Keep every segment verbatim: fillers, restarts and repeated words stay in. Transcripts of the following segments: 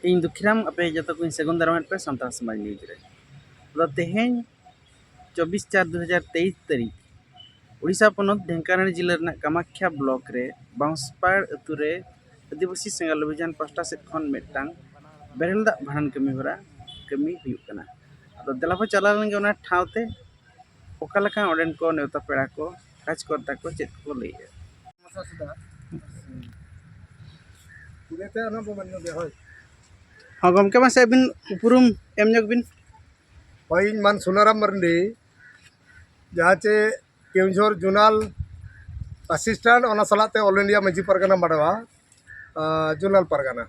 ᱤᱧ ᱫᱩᱠᱷᱤᱨᱟᱢ, ᱟᱯᱮ ᱡᱚᱛᱚ ᱠᱚᱧ ᱥᱟᱹᱜᱩᱱ ᱫᱟᱨᱟᱢᱮᱫ ᱯᱮ ᱥᱟᱱᱛᱟᱲ ᱥᱚᱢᱟᱡᱽ ᱱᱤᱭᱩᱡᱽ ᱨᱮ᱾ ᱟᱫᱚ ᱛᱮᱦᱮᱧ ᱪᱚᱵᱵᱤᱥ ᱪᱟᱨ ᱫᱩ ᱦᱟᱡᱟᱨ ᱛᱮᱭᱤᱥ ᱛᱟᱹᱨᱤᱠᱷ ᱩᱲᱤᱥᱥᱟ ᱯᱚᱱᱚᱛ ᱰᱷᱮᱝᱠᱟᱱᱟᱲ ᱡᱤᱞᱟᱹ ᱨᱮᱱᱟᱜ ᱠᱟᱢᱟᱠᱷᱭᱟ ᱵᱞᱚᱠ ᱨᱮ ᱵᱟᱸᱥᱯᱟᱲ ᱟᱹᱛᱩ ᱨᱮ ᱟᱹᱫᱤᱵᱟᱹᱥᱤ ᱥᱮᱸᱜᱮᱞ ᱚᱵᱷᱤᱡᱟᱱ ᱯᱟᱦᱴᱟ ᱥᱮᱫ ᱠᱷᱚᱱ ᱢᱤᱫᱴᱟᱝ ᱵᱮᱨᱮᱞ ᱫᱟᱜ ᱵᱷᱟᱸᱰᱟᱱ ᱠᱟᱹᱢᱤ ᱦᱚᱨᱟ ᱠᱟᱹᱢᱤ ᱦᱩᱭᱩᱜ ᱠᱟᱱᱟ᱾ ᱟᱫᱚ ᱫᱮᱞᱟ ᱵᱚ ᱪᱟᱞᱟᱣ ᱞᱮᱱ ᱜᱮ ᱚᱱᱟ ᱴᱷᱟᱶ ᱛᱮ, ᱚᱠᱟ ᱞᱮᱠᱟ ᱚᱸᱰᱮᱱ ᱠᱚ ᱱᱮᱣᱛᱟ ᱯᱮᱲᱟ ᱠᱚ, ᱠᱟᱡᱽᱠᱚᱨᱛᱟ ᱠᱚ ᱪᱮᱫ ᱠᱚ ᱞᱟᱹᱭᱮᱫᱼᱟ᱾ ᱢᱟᱥᱟ ᱥᱩᱫᱷᱟ᱾ ᱯᱩᱨᱟᱹᱛᱮ ᱚᱱᱟ ᱵᱚ ᱢᱮᱱ ᱧᱚᱜ ᱜᱮᱭᱟ, ᱦᱳᱭ᱾ ᱦᱚᱸ ᱜᱚᱢᱠᱮ, ᱢᱟᱥᱮ ᱟᱹᱵᱤᱱ ᱩᱯᱨᱩᱢ ᱮᱢ ᱧᱚᱜ ᱵᱤᱱ᱾ ᱦᱳᱭ, ᱤᱧ ᱢᱟᱱ ᱥᱩᱱᱟᱨᱟᱢ ᱢᱟᱨᱰᱤ, ᱡᱟᱦᱟᱸ ᱪᱮ ᱠᱮᱣᱡᱷᱚᱨ ᱡᱳᱱᱟᱞ ᱟᱥᱤᱥᱴᱮᱱᱴ, ᱚᱱᱟ ᱥᱟᱞᱟᱜ ᱛᱮ ᱚᱞ ᱤᱱᱰᱤᱭᱟ ᱢᱟᱹᱡᱷᱤ ᱯᱟᱨᱜᱟᱱᱟ ᱢᱟᱰᱣᱟ, ᱟᱸ, ᱡᱳᱱᱟᱞ ᱯᱟᱨᱜᱟᱱᱟ᱾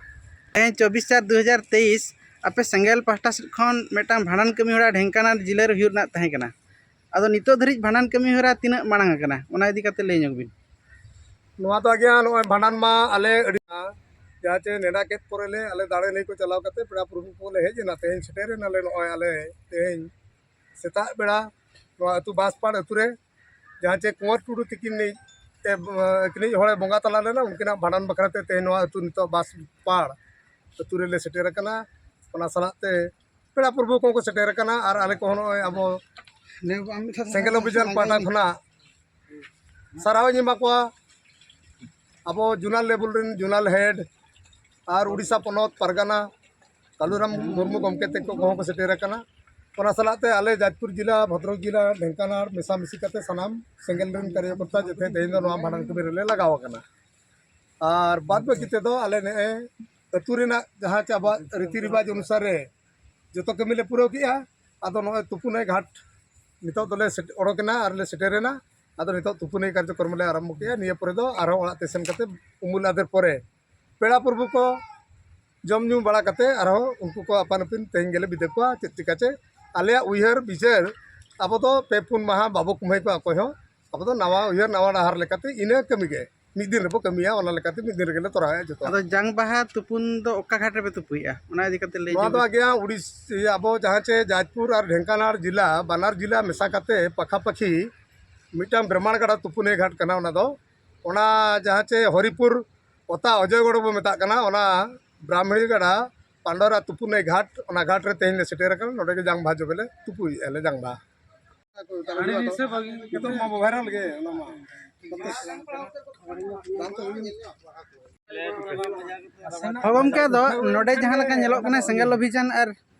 ᱛᱮᱦᱮᱧ ᱪᱚᱵᱵᱤᱥ ᱪᱟᱨ ᱫᱩ ᱦᱟᱡᱟᱨ ᱛᱮᱭᱤᱥ ᱟᱯᱮ ᱥᱮᱸᱜᱮᱞ ᱯᱟᱦᱴᱟ ᱥᱮᱫ ᱠᱷᱚᱱ ᱢᱤᱫᱴᱟᱝ ᱵᱷᱟᱸᱰᱟᱱ ᱠᱟᱹᱢᱤ ᱦᱚᱨᱟ ᱰᱷᱮᱝᱠᱟᱱᱟᱞ ᱡᱤᱞᱟᱹ ᱨᱮ ᱦᱩᱭᱩᱜ ᱨᱮᱱᱟᱜ ᱛᱟᱦᱮᱸ ᱠᱟᱱᱟ᱾ ᱟᱫᱚ ᱱᱤᱛᱚᱜ ᱫᱷᱟᱹᱨᱤᱡ ᱵᱷᱟᱸᱰᱟᱱ ᱠᱟᱹᱢᱤ ᱦᱚᱨᱟ ᱛᱤᱱᱟᱹᱜ ᱢᱟᱲᱟᱝ ᱟᱠᱟᱱᱟ, ᱚᱱᱟ ᱤᱫᱤ ᱠᱟᱛᱮ ᱞᱟᱹᱭ ᱧᱚᱜ ᱵᱤᱱ᱾ ᱱᱚᱣᱟ ᱫᱚ ᱟᱜᱮ ᱱᱚᱜᱼᱚᱭ ᱵᱷᱟᱸᱰᱟᱱ ᱢᱟ ᱟᱞᱮ ᱟᱹᱰᱤ, ᱡᱟᱦᱟᱸ ᱪᱮ ᱱᱮᱰᱟ ᱠᱮᱫ ᱯᱚᱨᱮ ᱞᱮ, ᱟᱞᱮ ᱫᱟᱲᱮ ᱱᱟᱹᱭ ᱠᱚ ᱪᱟᱞᱟᱣ ᱠᱟᱛᱮ ᱯᱮᱲᱟ ᱯᱨᱚᱵᱷᱩ ᱠᱚ ᱞᱮ ᱦᱮᱡ ᱮᱱᱟ᱾ ᱛᱮᱦᱮᱧ ᱥᱮᱴᱮᱨ ᱮᱱᱟᱞᱮ ᱱᱚᱜᱼᱚᱭ ᱟᱞᱮ ᱛᱮᱦᱮᱧ ᱥᱮᱛᱟᱜ ᱵᱮᱲᱟ ᱱᱚᱣᱟ ᱟᱹᱛᱩ ᱵᱟᱸᱥᱯᱟᱲ ᱟᱹᱛᱩ ᱨᱮ, ᱡᱟᱦᱟᱸ ᱪᱮ ᱠᱩᱸᱣᱟᱨ ᱴᱩᱰᱩ ᱛᱤᱠᱤᱱᱤᱡ ᱮ, ᱟᱹᱠᱤᱱᱤᱡ ᱦᱚᱲᱮ ᱵᱚᱸᱜᱟ ᱛᱟᱞᱟ ᱞᱮᱱᱟ, ᱩᱱᱠᱤᱱᱟᱜ ᱵᱷᱟᱸᱰᱟᱱ ᱵᱟᱠᱷᱨᱟ ᱛᱮ ᱛᱮᱦᱮᱧ ᱱᱚᱣᱟ ᱟᱹᱛᱩ ᱱᱤᱛᱚᱜ ᱵᱟᱸᱥᱯᱟᱲ ᱟᱹᱛᱩ ᱨᱮᱞᱮ ᱥᱮᱴᱮᱨ ᱟᱠᱟᱱᱟ᱾ ᱚᱱᱟ ᱥᱟᱞᱟᱜ ᱛᱮ ᱯᱮᱲᱟ ᱯᱨᱚᱵᱷᱩ ᱠᱚᱦᱚᱸ ᱠᱚ ᱥᱮᱴᱮᱨ ᱟᱠᱟᱱᱟ ᱟᱨ ᱟᱞᱮ ᱠᱚᱦᱚᱸ ᱱᱚᱜᱼᱚᱭ ᱟᱵᱚ ᱥᱮᱸᱜᱮᱞ ᱚᱵᱷᱤᱡᱟᱱ ᱯᱟᱦᱴᱟ ᱠᱷᱚᱱᱟᱜ ᱥᱟᱨᱦᱟᱣ ᱤᱧ ᱮᱢᱟ ᱠᱚᱣᱟ᱾ ᱟᱵᱚ ᱡᱳᱱᱟᱞ ᱞᱮᱵᱮᱞ ᱨᱮᱱ ᱡᱳᱱᱟᱞ ᱦᱮᱰ ᱟᱨ ᱩᱲᱤᱥᱥᱟ ᱯᱚᱱᱚᱛ ᱯᱟᱨᱜᱟᱱᱟ ᱠᱟᱞᱩᱨᱟᱢ ᱢᱩᱨᱢᱩ ᱜᱚᱢᱠᱮ ᱛᱮᱠᱚ ᱠᱚᱦᱚᱸ ᱠᱚ ᱥᱮᱴᱮᱨ ᱟᱠᱟᱱᱟ᱾ ᱚᱱᱟ ᱥᱟᱞᱟᱜ ᱛᱮ ᱟᱞᱮ ᱡᱟᱡᱽᱯᱩᱨ ᱡᱮᱞᱟ, ᱵᱷᱚᱫᱨᱚᱠ ᱡᱮᱞᱟ, ᱰᱷᱮᱝᱠᱟᱱᱟᱞ ᱢᱮᱥᱟᱢᱤᱥᱤ ᱠᱟᱛᱮ ᱥᱟᱱᱟᱢ ᱥᱮᱸᱜᱮᱞ ᱨᱮᱱ ᱠᱟᱨᱭᱚᱠᱚᱨᱛᱟ ᱡᱮᱛᱮ ᱛᱮᱦᱮᱧ ᱫᱚ ᱱᱚᱣᱟ ᱵᱷᱟᱸᱰᱟᱱ ᱠᱟᱹᱢᱤ ᱨᱮᱞᱮ ᱞᱟᱜᱟᱣ ᱟᱠᱟᱱᱟ᱾ ᱟᱨ ᱵᱟᱫ ᱵᱟᱹᱠᱤ ᱛᱮᱫᱚ ᱟᱞᱮ ᱱᱮᱜᱼᱮ ᱟᱹᱛᱩ ᱨᱮᱱᱟᱜ ᱡᱟᱦᱟᱸ ᱪᱮ ᱟᱵᱚᱣᱟᱜ ᱨᱤᱛᱤ ᱨᱮᱣᱟᱡᱽ ᱚᱱᱩᱥᱟᱨ ᱨᱮ ᱡᱚᱛᱚ ᱠᱟᱹᱢᱤ ᱞᱮ ᱯᱩᱨᱟᱹᱣ ᱠᱮᱜᱼᱟ᱾ ᱟᱫᱚ ᱱᱚᱜᱼᱚᱭ ᱛᱩᱯᱩᱱᱟᱹᱭ ᱜᱷᱟᱴ ᱱᱤᱛᱚᱜ ᱫᱚᱞᱮ ᱥᱮᱴ-, ᱚᱰᱚᱠᱮᱱᱟ ᱟᱨ ᱞᱮ ᱥᱮᱴᱮᱨᱮᱱᱟ᱾ ᱟᱫᱚ ᱱᱤᱛᱚᱜ ᱛᱩᱯᱩᱱᱟᱹᱭ ᱠᱟᱨᱡᱚᱠᱨᱚᱢ ᱞᱮ ᱟᱨᱟᱢᱵᱷᱚ ᱠᱮᱜᱼᱟ᱾ ᱱᱤᱭᱟᱹ ᱯᱚᱨᱮ ᱫᱚ ᱟᱨᱦᱚᱸ ᱚᱲᱟᱜ ᱛᱮ ᱥᱮᱱ ᱠᱟᱛᱮ ᱩᱢᱩᱞ ᱟᱫᱮᱨ ᱯᱚᱨᱮ ᱯᱮᱲᱟ ᱯᱨᱚᱵᱷᱩ ᱠᱚ ᱡᱚᱢ ᱧᱩ ᱵᱟᱲᱟ ᱠᱟᱛᱮ ᱟᱨᱦᱚᱸ ᱩᱱᱠᱩ ᱠᱚ ᱟᱯᱟᱱ ᱟᱹᱯᱤᱱ ᱛᱮᱦᱮᱧ ᱜᱮᱞᱮ ᱵᱤᱫᱟᱹ ᱠᱚᱣᱟ᱾ ᱪᱮᱫ ᱪᱤᱠᱟ ᱪᱮ ᱟᱞᱮᱭᱟᱜ ᱩᱭᱦᱟᱹᱨ ᱵᱤᱪᱟᱹᱨ, ᱟᱵᱚ ᱫᱚ ᱯᱮ ᱯᱩᱱ ᱢᱟᱦᱟ ᱵᱟᱵᱚ ᱠᱩᱢᱦᱟᱹᱭ ᱠᱚᱣᱟ ᱚᱠᱚᱭ ᱦᱚᱸ᱾ ᱟᱵᱚ ᱫᱚ ᱱᱟᱣᱟ ᱩᱭᱦᱟᱹᱨ, ᱱᱟᱣᱟ ᱰᱟᱦᱟᱨ ᱞᱮᱠᱟᱛᱮ ᱤᱱᱟᱹ ᱠᱟᱹᱢᱤ ᱜᱮ᱾ ᱢᱤᱫ ᱫᱤᱱ ᱨᱮᱵᱚ ᱠᱟᱹᱢᱤᱭᱟ, ᱚᱱᱟ ᱞᱮᱠᱟᱛᱮ ᱢᱤᱫ ᱫᱤᱱ ᱨᱮᱜᱮ ᱞᱮ ᱛᱚᱨᱟᱣᱮᱫᱼᱟ ᱡᱚᱛᱚ᱾ ᱟᱫᱚ ᱡᱟᱝ ᱵᱟᱦᱟ ᱛᱩᱯᱩᱱ ᱫᱚ ᱚᱠᱟ ᱜᱷᱟᱴ ᱨᱮᱯᱮ ᱛᱩᱯᱩᱭᱮᱫᱼᱟ, ᱚᱱᱟ ᱤᱫᱤ ᱠᱟᱛᱮ ᱞᱟᱹᱭ ᱱᱚᱣᱟ ᱧᱚᱜ ᱫᱚ ᱵᱤᱱ᱾ ᱟᱜᱮ ᱩᱲᱤᱥ-, ᱤᱭᱟᱹ, ᱟᱵᱚ ᱡᱟᱦᱟᱸ ᱪᱮ ᱡᱟᱡᱽᱯᱩᱨ ᱟᱨ ᱰᱷᱮᱝᱠᱟᱱᱟᱞ ᱡᱮᱞᱟ, ᱵᱟᱱᱟᱨ ᱡᱮᱞᱟ ᱢᱮᱥᱟ ᱠᱟᱛᱮ ᱯᱟᱠᱷᱟᱯᱟᱠᱷᱤ ᱢᱤᱫᱴᱟᱝ ᱵᱨᱟᱦᱢᱟᱬ ᱜᱟᱰᱟ ᱛᱩᱯᱩᱱᱤᱭᱟᱹ ᱜᱷᱟᱴ ᱠᱟᱱᱟ᱾ ᱚᱱᱟ ᱫᱚ, ᱚᱱᱟ ᱡᱟᱦᱟᱸ ᱪᱮ ᱦᱚᱨᱤᱯᱩᱨ ᱚᱛᱟ ᱚᱡᱚᱭᱜᱚᱲ ᱵᱚ ᱢᱮᱛᱟᱜ ᱠᱟᱱᱟ, ᱚᱱᱟ ᱵᱨᱟᱦᱢᱚᱬᱤ ᱜᱟᱰᱟ ᱯᱟᱱᱰᱚᱨᱟ ᱛᱩᱯᱩᱱᱟᱹᱭ ᱜᱷᱟᱴ, ᱚᱱᱟ ᱜᱷᱟᱴ ᱨᱮ ᱛᱮᱦᱮᱧ ᱞᱮ ᱥᱮᱴᱮᱨ ᱟᱠᱟᱱᱟ᱾ ᱱᱚᱰᱮ ᱜᱮ ᱡᱟᱝ ᱵᱟᱦᱟ ᱡᱚᱵᱮ ᱞᱮ ᱛᱩᱯᱩᱭᱮᱫᱼᱟ ᱞᱮ, ᱡᱟᱝ ᱵᱟᱦᱟ᱾ ᱱᱤᱛᱚᱜ ᱢᱟ ᱵᱷᱟᱭᱨᱟᱞ ᱜᱮ, ᱚᱱᱟ ᱢᱟ᱾ ᱦᱚᱸ ᱜᱚᱢᱠᱮ, ᱟᱫᱚ ᱱᱚᱰᱮ ᱡᱟᱦᱟᱸ ᱞᱮᱠᱟ ᱧᱮᱞᱚᱜ ᱠᱟᱱᱟ, ᱥᱮᱸᱜᱮᱞ ᱚᱵᱷᱤᱡᱟᱱ ᱟᱨ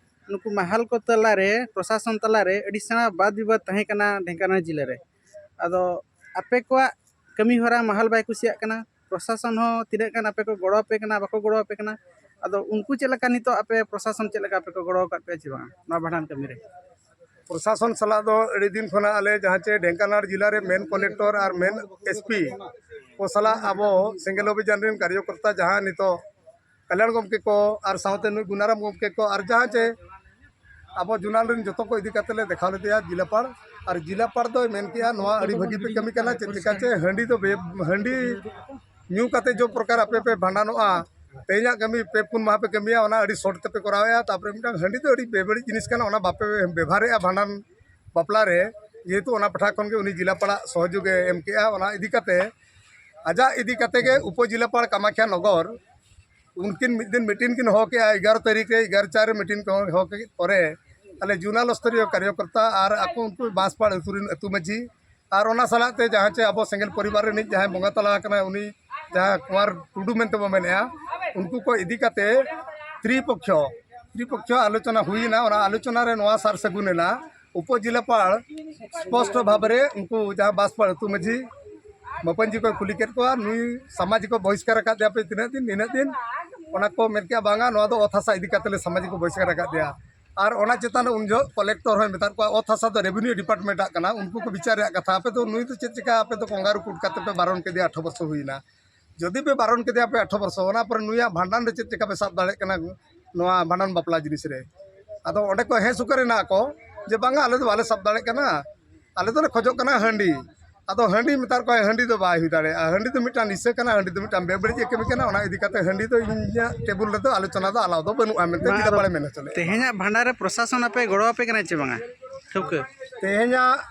ᱱᱩᱠᱩ ᱢᱟᱦᱟᱞ ᱠᱚ ᱛᱟᱞᱟᱨᱮ, ᱯᱨᱚᱥᱟᱥᱚᱱ ᱛᱟᱞᱟᱨᱮ ᱟᱹᱰᱤ ᱥᱮᱬᱟ ᱵᱟᱫ ᱵᱤᱵᱟᱫ ᱛᱟᱦᱮᱸ ᱠᱟᱱᱟ ᱰᱷᱮᱝᱠᱟᱱᱟᱞ ᱡᱮᱞᱟ ᱨᱮ᱾ ᱟᱫᱚ ᱟᱯᱮ ᱠᱚᱣᱟᱜ ᱠᱟᱹᱢᱤ ᱦᱚᱨᱟ ᱢᱟᱦᱟᱞ ᱵᱟᱭ ᱠᱩᱥᱤᱭᱟᱜ ᱠᱟᱱᱟ, ᱯᱨᱚᱥᱟᱥᱚᱱ ᱦᱚᱸ ᱛᱤᱱᱟᱹᱜ ᱜᱟᱱ ᱟᱯᱮ ᱠᱚ ᱜᱚᱲᱚ ᱟᱯᱮ ᱠᱟᱱᱟ, ᱵᱟᱠᱚ ᱜᱚᱲᱚ ᱟᱯᱮ ᱠᱟᱱᱟ, ᱟᱫᱚ ᱩᱱᱠᱩ ᱪᱮᱫ ᱞᱮᱠᱟ ᱱᱤᱛᱚᱜ ᱟᱯᱮ ᱯᱨᱚᱥᱟᱥᱚᱱ ᱪᱮᱫ ᱞᱮᱠᱟ ᱟᱯᱮ ᱠᱚ ᱜᱚᱲᱚ ᱟᱠᱟᱫ ᱯᱮᱭᱟ ᱪᱮ ᱵᱟᱝ ᱱᱚᱣᱟ ᱵᱷᱟᱸᱰᱟᱱ ᱠᱟᱹᱢᱤ ᱨᱮ? ᱯᱨᱚᱥᱟᱥᱚᱱ ᱥᱟᱞᱟᱜ ᱫᱚ ᱟᱹᱰᱤ ᱫᱤᱱ ᱠᱷᱚᱱᱟᱜ ᱟᱞᱮ ᱡᱟᱦᱟᱸ ᱪᱮ ᱰᱷᱮᱝᱠᱟᱱᱟᱞ ᱡᱮᱞᱟ ᱨᱮ ᱢᱮᱱ ᱠᱚᱞᱮᱠᱴᱚᱨ ᱟᱨ ᱢᱮᱱ ᱮᱥᱯᱤ ᱠᱚ ᱥᱟᱞᱟᱜ ᱟᱵᱚ ᱥᱮᱸᱜᱮᱞ ᱚᱵᱷᱤᱡᱟᱱ ᱨᱮᱱ ᱠᱟᱨᱭᱚᱠᱚᱨᱛᱟ ᱡᱟᱦᱟᱸ ᱱᱤᱛᱚᱜ ᱠᱟᱞᱭᱟᱬ ᱜᱚᱢᱠᱮ ᱠᱚ ᱟᱨ ᱥᱟᱶᱛᱮ ᱱᱩᱭ ᱜᱩᱱᱟᱨᱟᱢ ᱜᱚᱢᱠᱮ ᱠᱚ ᱟᱨ ᱡᱟᱦᱟᱸ ᱪᱮ ᱟᱵᱚ ᱡᱳᱱᱟᱞ ᱨᱮᱱ ᱡᱚᱛᱚ ᱠᱚ ᱤᱫᱤ ᱠᱟᱛᱮ ᱞᱮ ᱫᱮᱠᱷᱟᱣ ᱞᱮᱫᱮᱭᱟ ᱡᱮᱞᱟᱯᱟᱲ᱾ ᱟᱨ ᱡᱮᱞᱟᱯᱟᱲ ᱫᱚᱭ ᱢᱮᱱ ᱠᱮᱜᱼᱟ, ᱱᱚᱣᱟ ᱟᱹᱰᱤ ᱵᱷᱟᱹᱜᱤ ᱯᱮ ᱠᱟᱹᱢᱤ ᱠᱟᱱᱟ, ᱪᱮᱫ ᱞᱮᱠᱟ ᱪᱮ ᱦᱟᱺᱰᱤ ᱫᱚ ᱵᱮ-, ᱦᱟᱺᱰᱤ ᱧᱩ ᱠᱟᱛᱮ ᱡᱚᱵ ᱯᱨᱚᱠᱟᱨ ᱟᱯᱮ ᱯᱮ ᱵᱷᱟᱸᱰᱟᱱᱚᱜᱼᱟ, ᱛᱮᱦᱮᱧᱟᱜ ᱠᱟᱹᱢᱤ ᱯᱮ ᱯᱩᱱ ᱢᱟᱦᱟ ᱯᱮ ᱠᱟᱹᱢᱤᱭᱟ, ᱚᱱᱟ ᱟᱹᱰᱤ ᱥᱚᱨᱴ ᱛᱮᱯᱮ ᱠᱚᱨᱟᱣᱮᱫᱼᱟ᱾ ᱛᱟᱨᱯᱚᱨᱮ ᱢᱤᱫᱴᱟᱝ ᱦᱟᱺᱰᱤ ᱫᱚ ᱟᱹᱰᱤ ᱵᱮᱵᱟᱹᱲᱤᱡ ᱡᱤᱱᱤᱥ ᱠᱟᱱᱟ, ᱚᱱᱟ ᱵᱟᱯᱮ ᱵᱮᱵᱷᱟᱨᱮᱫᱼᱟ ᱵᱷᱟᱸᱰᱟᱱ ᱵᱟᱯᱞᱟ ᱨᱮ, ᱡᱮᱦᱮᱛᱩ ᱚᱱᱟ ᱯᱟᱦᱴᱟ ᱠᱷᱚᱱ ᱜᱮ ᱩᱱᱤ ᱡᱮᱞᱟᱯᱟᱲᱟᱜ ᱥᱚᱦᱚᱡᱳᱜᱽ ᱮ ᱮᱢ ᱠᱮᱜᱼᱟ᱾ ᱚᱱᱟ ᱤᱫᱤ ᱠᱟᱛᱮ ᱟᱡᱟᱜ ᱤᱫᱤ ᱠᱟᱛᱮ ᱜᱮ ᱩᱯᱚᱡᱮᱞᱟᱯᱟᱲ ᱠᱟᱢᱟᱠᱷᱤᱭᱟ ᱱᱚᱜᱚᱨ ᱩᱱᱠᱤᱱ ᱢᱤᱫ ᱫᱤᱱ ᱢᱤᱴᱤᱝ ᱠᱤᱱ ᱦᱚᱦᱚ ᱠᱮᱜᱼᱟ, ᱮᱜᱟᱨᱚ ᱛᱟᱹᱨᱤᱠᱷ ᱨᱮ, ᱮᱜᱟᱨᱚ ᱪᱟᱨ ᱨᱮ ᱢᱤᱴᱤᱝ ᱠᱚ ᱦᱚᱦᱚ ᱠᱮᱫ ᱯᱚᱨᱮ ᱟᱞᱮ ᱡᱳᱱᱟᱞ ᱥᱛᱚᱨᱤᱭᱚ ᱠᱟᱨᱭᱚᱠᱚᱨᱛᱟ ᱟᱨ ᱟᱠᱚ ᱩᱱᱠᱩ ᱵᱟᱸᱥᱯᱟᱲ ᱟᱹᱛᱩ ᱨᱮᱱ ᱟᱹᱛᱩ ᱢᱟᱹᱡᱷᱤ ᱟᱨ ᱚᱱᱟ ᱥᱟᱞᱟᱜ ᱛᱮ ᱡᱟᱦᱟᱸ ᱪᱮ ᱟᱵᱚ ᱥᱮᱸᱜᱮᱞ ᱯᱚᱨᱤᱵᱟᱨ ᱨᱤᱱᱤᱡ ᱡᱟᱦᱟᱸᱭ ᱵᱚᱸᱜᱟ ᱛᱟᱞᱟ ᱟᱠᱟᱱᱟᱭ, ᱩᱱᱤ ᱡᱟᱦᱟᱸ ᱠᱩᱸᱣᱟᱨ ᱴᱩᱰᱩ ᱢᱮᱱᱛᱮ ᱵᱚ ᱢᱮᱱᱮᱜᱼᱟ, ᱩᱱᱠᱩ ᱠᱚ ᱤᱫᱤ ᱠᱟᱛᱮ ᱛᱨᱤᱯᱚᱠᱠᱷᱚ ᱛᱨᱤᱯᱚᱠᱠᱷᱚ ᱟᱞᱳᱪᱚᱱᱟ ᱦᱩᱭᱮᱱᱟ᱾ ᱚᱱᱟ ᱟᱞᱳᱪᱚᱱᱟ ᱨᱮ ᱱᱚᱣᱟ ᱥᱟᱨ ᱥᱟᱹᱜᱩᱱ ᱮᱱᱟ, ᱩᱯᱚᱡᱮᱞᱟᱯᱟᱲ ᱥᱯᱚᱥᱴᱚ ᱵᱷᱟᱵᱽ ᱨᱮ ᱩᱱᱠᱩ ᱡᱟᱦᱟᱸ ᱵᱟᱸᱥᱯᱟᱲ ᱟᱹᱛᱩ ᱢᱟᱹᱡᱷᱤ ᱢᱟᱹᱯᱟᱹᱧᱡᱤ ᱠᱚᱭ ᱠᱩᱞᱤ ᱠᱮᱫ ᱠᱚᱣᱟ, ᱱᱩᱭ ᱥᱟᱢᱟᱡᱤᱠ ᱠᱚ ᱵᱚᱦᱤᱥᱠᱟᱨ ᱟᱠᱟᱫᱮᱭᱟ ᱯᱮ ᱛᱤᱱᱟᱹᱜ ᱫᱤᱱ, ᱱᱤᱱᱟᱹᱜ ᱫᱤᱱ? ᱚᱱᱟ ᱠᱚ ᱢᱮᱱ ᱠᱮᱜᱼᱟ, ᱵᱟᱝᱟ, ᱱᱚᱣᱟ ᱫᱚ ᱚᱛ ᱦᱟᱥᱟ ᱤᱫᱤ ᱠᱟᱛᱮ ᱞᱮ ᱥᱟᱢᱟᱡᱤᱠ ᱠᱚ ᱵᱚᱦᱤᱥᱠᱟᱨ ᱟᱠᱟᱫᱮᱭᱟ᱾ ᱟᱨ ᱚᱱᱟ ᱪᱮᱛᱟᱱ ᱨᱮ ᱩᱱ ᱡᱚᱦᱚᱜ ᱠᱚᱞᱮᱠᱴᱚᱨ ᱦᱚᱸᱭ ᱢᱮᱛᱟᱫ ᱠᱚᱣᱟ, ᱚᱛ ᱦᱟᱥᱟ ᱫᱚ ᱨᱮᱵᱷᱮᱱᱤᱭᱩ ᱰᱤᱯᱟᱨᱴᱢᱮᱱᱴ ᱟᱜ ᱠᱟᱱᱟ, ᱩᱱᱠᱩ ᱠᱚ ᱵᱤᱪᱟᱨ ᱨᱮᱭᱟᱜ ᱠᱟᱛᱷᱟ, ᱟᱯᱮ ᱫᱚ ᱱᱩᱭ ᱫᱚ ᱪᱮᱫ ᱪᱮᱠᱟ, ᱟᱯᱮ ᱫᱚ ᱠᱚᱝᱜᱟᱨᱩ ᱠᱩᱴ ᱠᱟᱛᱮ ᱯᱮ ᱵᱟᱨᱚᱱ ᱠᱮᱫᱮᱭᱟ, ᱟᱴᱷᱨᱚ ᱵᱚᱨᱥᱚ ᱦᱩᱭᱮᱱᱟ᱾ ᱡᱩᱫᱤ ᱯᱮ ᱵᱟᱨᱚᱱ ᱠᱮᱫᱮᱭᱟ ᱯᱮ ᱟᱴᱷᱨᱚ ᱵᱚᱨᱥᱚ, ᱚᱱᱟ ᱯᱚᱨᱮ ᱱᱩᱭᱟᱜ ᱵᱷᱟᱸᱰᱟᱱ ᱨᱮ ᱪᱮᱫ ᱪᱮᱠᱟ ᱯᱮ ᱥᱟᱵ ᱫᱟᱲᱮᱭᱟᱜ ᱠᱟᱱᱟ? ᱱᱚᱣᱟ ᱵᱷᱟᱸᱰᱟᱱ ᱵᱟᱯᱞᱟ ᱡᱤᱱᱤᱥ ᱨᱮ᱾ ᱟᱫᱚ ᱚᱸᱰᱮ ᱠᱚ ᱦᱮᱸ ᱥᱩᱠᱟᱹᱨ ᱮᱱᱟ ᱠᱚ ᱡᱮ, ᱵᱟᱝᱟ, ᱟᱞᱮ ᱫᱚ ᱵᱟᱞᱮ ᱥᱟᱵ ᱫᱟᱲᱮᱭᱟᱜ ᱠᱟᱱᱟ, ᱟᱞᱮ ᱫᱚᱞᱮ ᱠᱷᱚᱡᱚᱜ ᱠᱟᱱᱟ ᱦᱟᱺᱰᱤ᱾ ᱟᱫᱚ ᱦᱟᱺᱰᱤ ᱢᱮᱛᱟᱫ ᱠᱚᱣᱟᱭ, ᱦᱟᱺᱰᱤ ᱫᱚ ᱵᱟᱭ ᱦᱩᱭ ᱫᱟᱲᱮᱭᱟᱜᱼᱟ, ᱦᱟᱺᱰᱤ ᱫᱚ ᱢᱤᱫᱴᱟᱝ ᱱᱤᱥᱟᱹ ᱠᱟᱱᱟ, ᱦᱟᱺᱰᱤ ᱫᱚ ᱢᱤᱫᱴᱟᱝ ᱵᱮᱵᱟᱹᱲᱤᱡ ᱮ ᱠᱟᱹᱢᱤ ᱠᱟᱱᱟ, ᱚᱱᱟ ᱤᱫᱤ ᱠᱟᱛᱮ ᱦᱟᱺᱰᱤ ᱫᱚ ᱤᱧᱟᱹᱜ ᱴᱮᱵᱩᱞ ᱨᱮᱫᱚ ᱟᱞᱳᱪᱚᱱᱟ ᱫᱚ ᱟᱞᱟᱣ ᱫᱚ ᱵᱟᱹᱱᱩᱜᱼᱟ ᱢᱮᱱᱛᱮ ᱵᱟᱝ, ᱡᱮᱞᱟᱯᱟᱲᱮ ᱢᱮᱱ ᱦᱚᱪᱚ ᱞᱮᱫᱼᱟ᱾ ᱛᱮᱦᱮᱧᱟᱜ ᱵᱷᱟᱸᱰᱟᱱ ᱨᱮ ᱯᱨᱚᱥᱟᱥᱚᱱ ᱟᱯᱮ ᱜᱚᱲᱚ ᱟᱯᱮ ᱠᱟᱱᱟ ᱪᱮ ᱵᱟᱝᱟ? ᱴᱷᱟᱹᱣᱠᱟᱹ᱾ ᱛᱮᱦᱮᱧᱟᱜ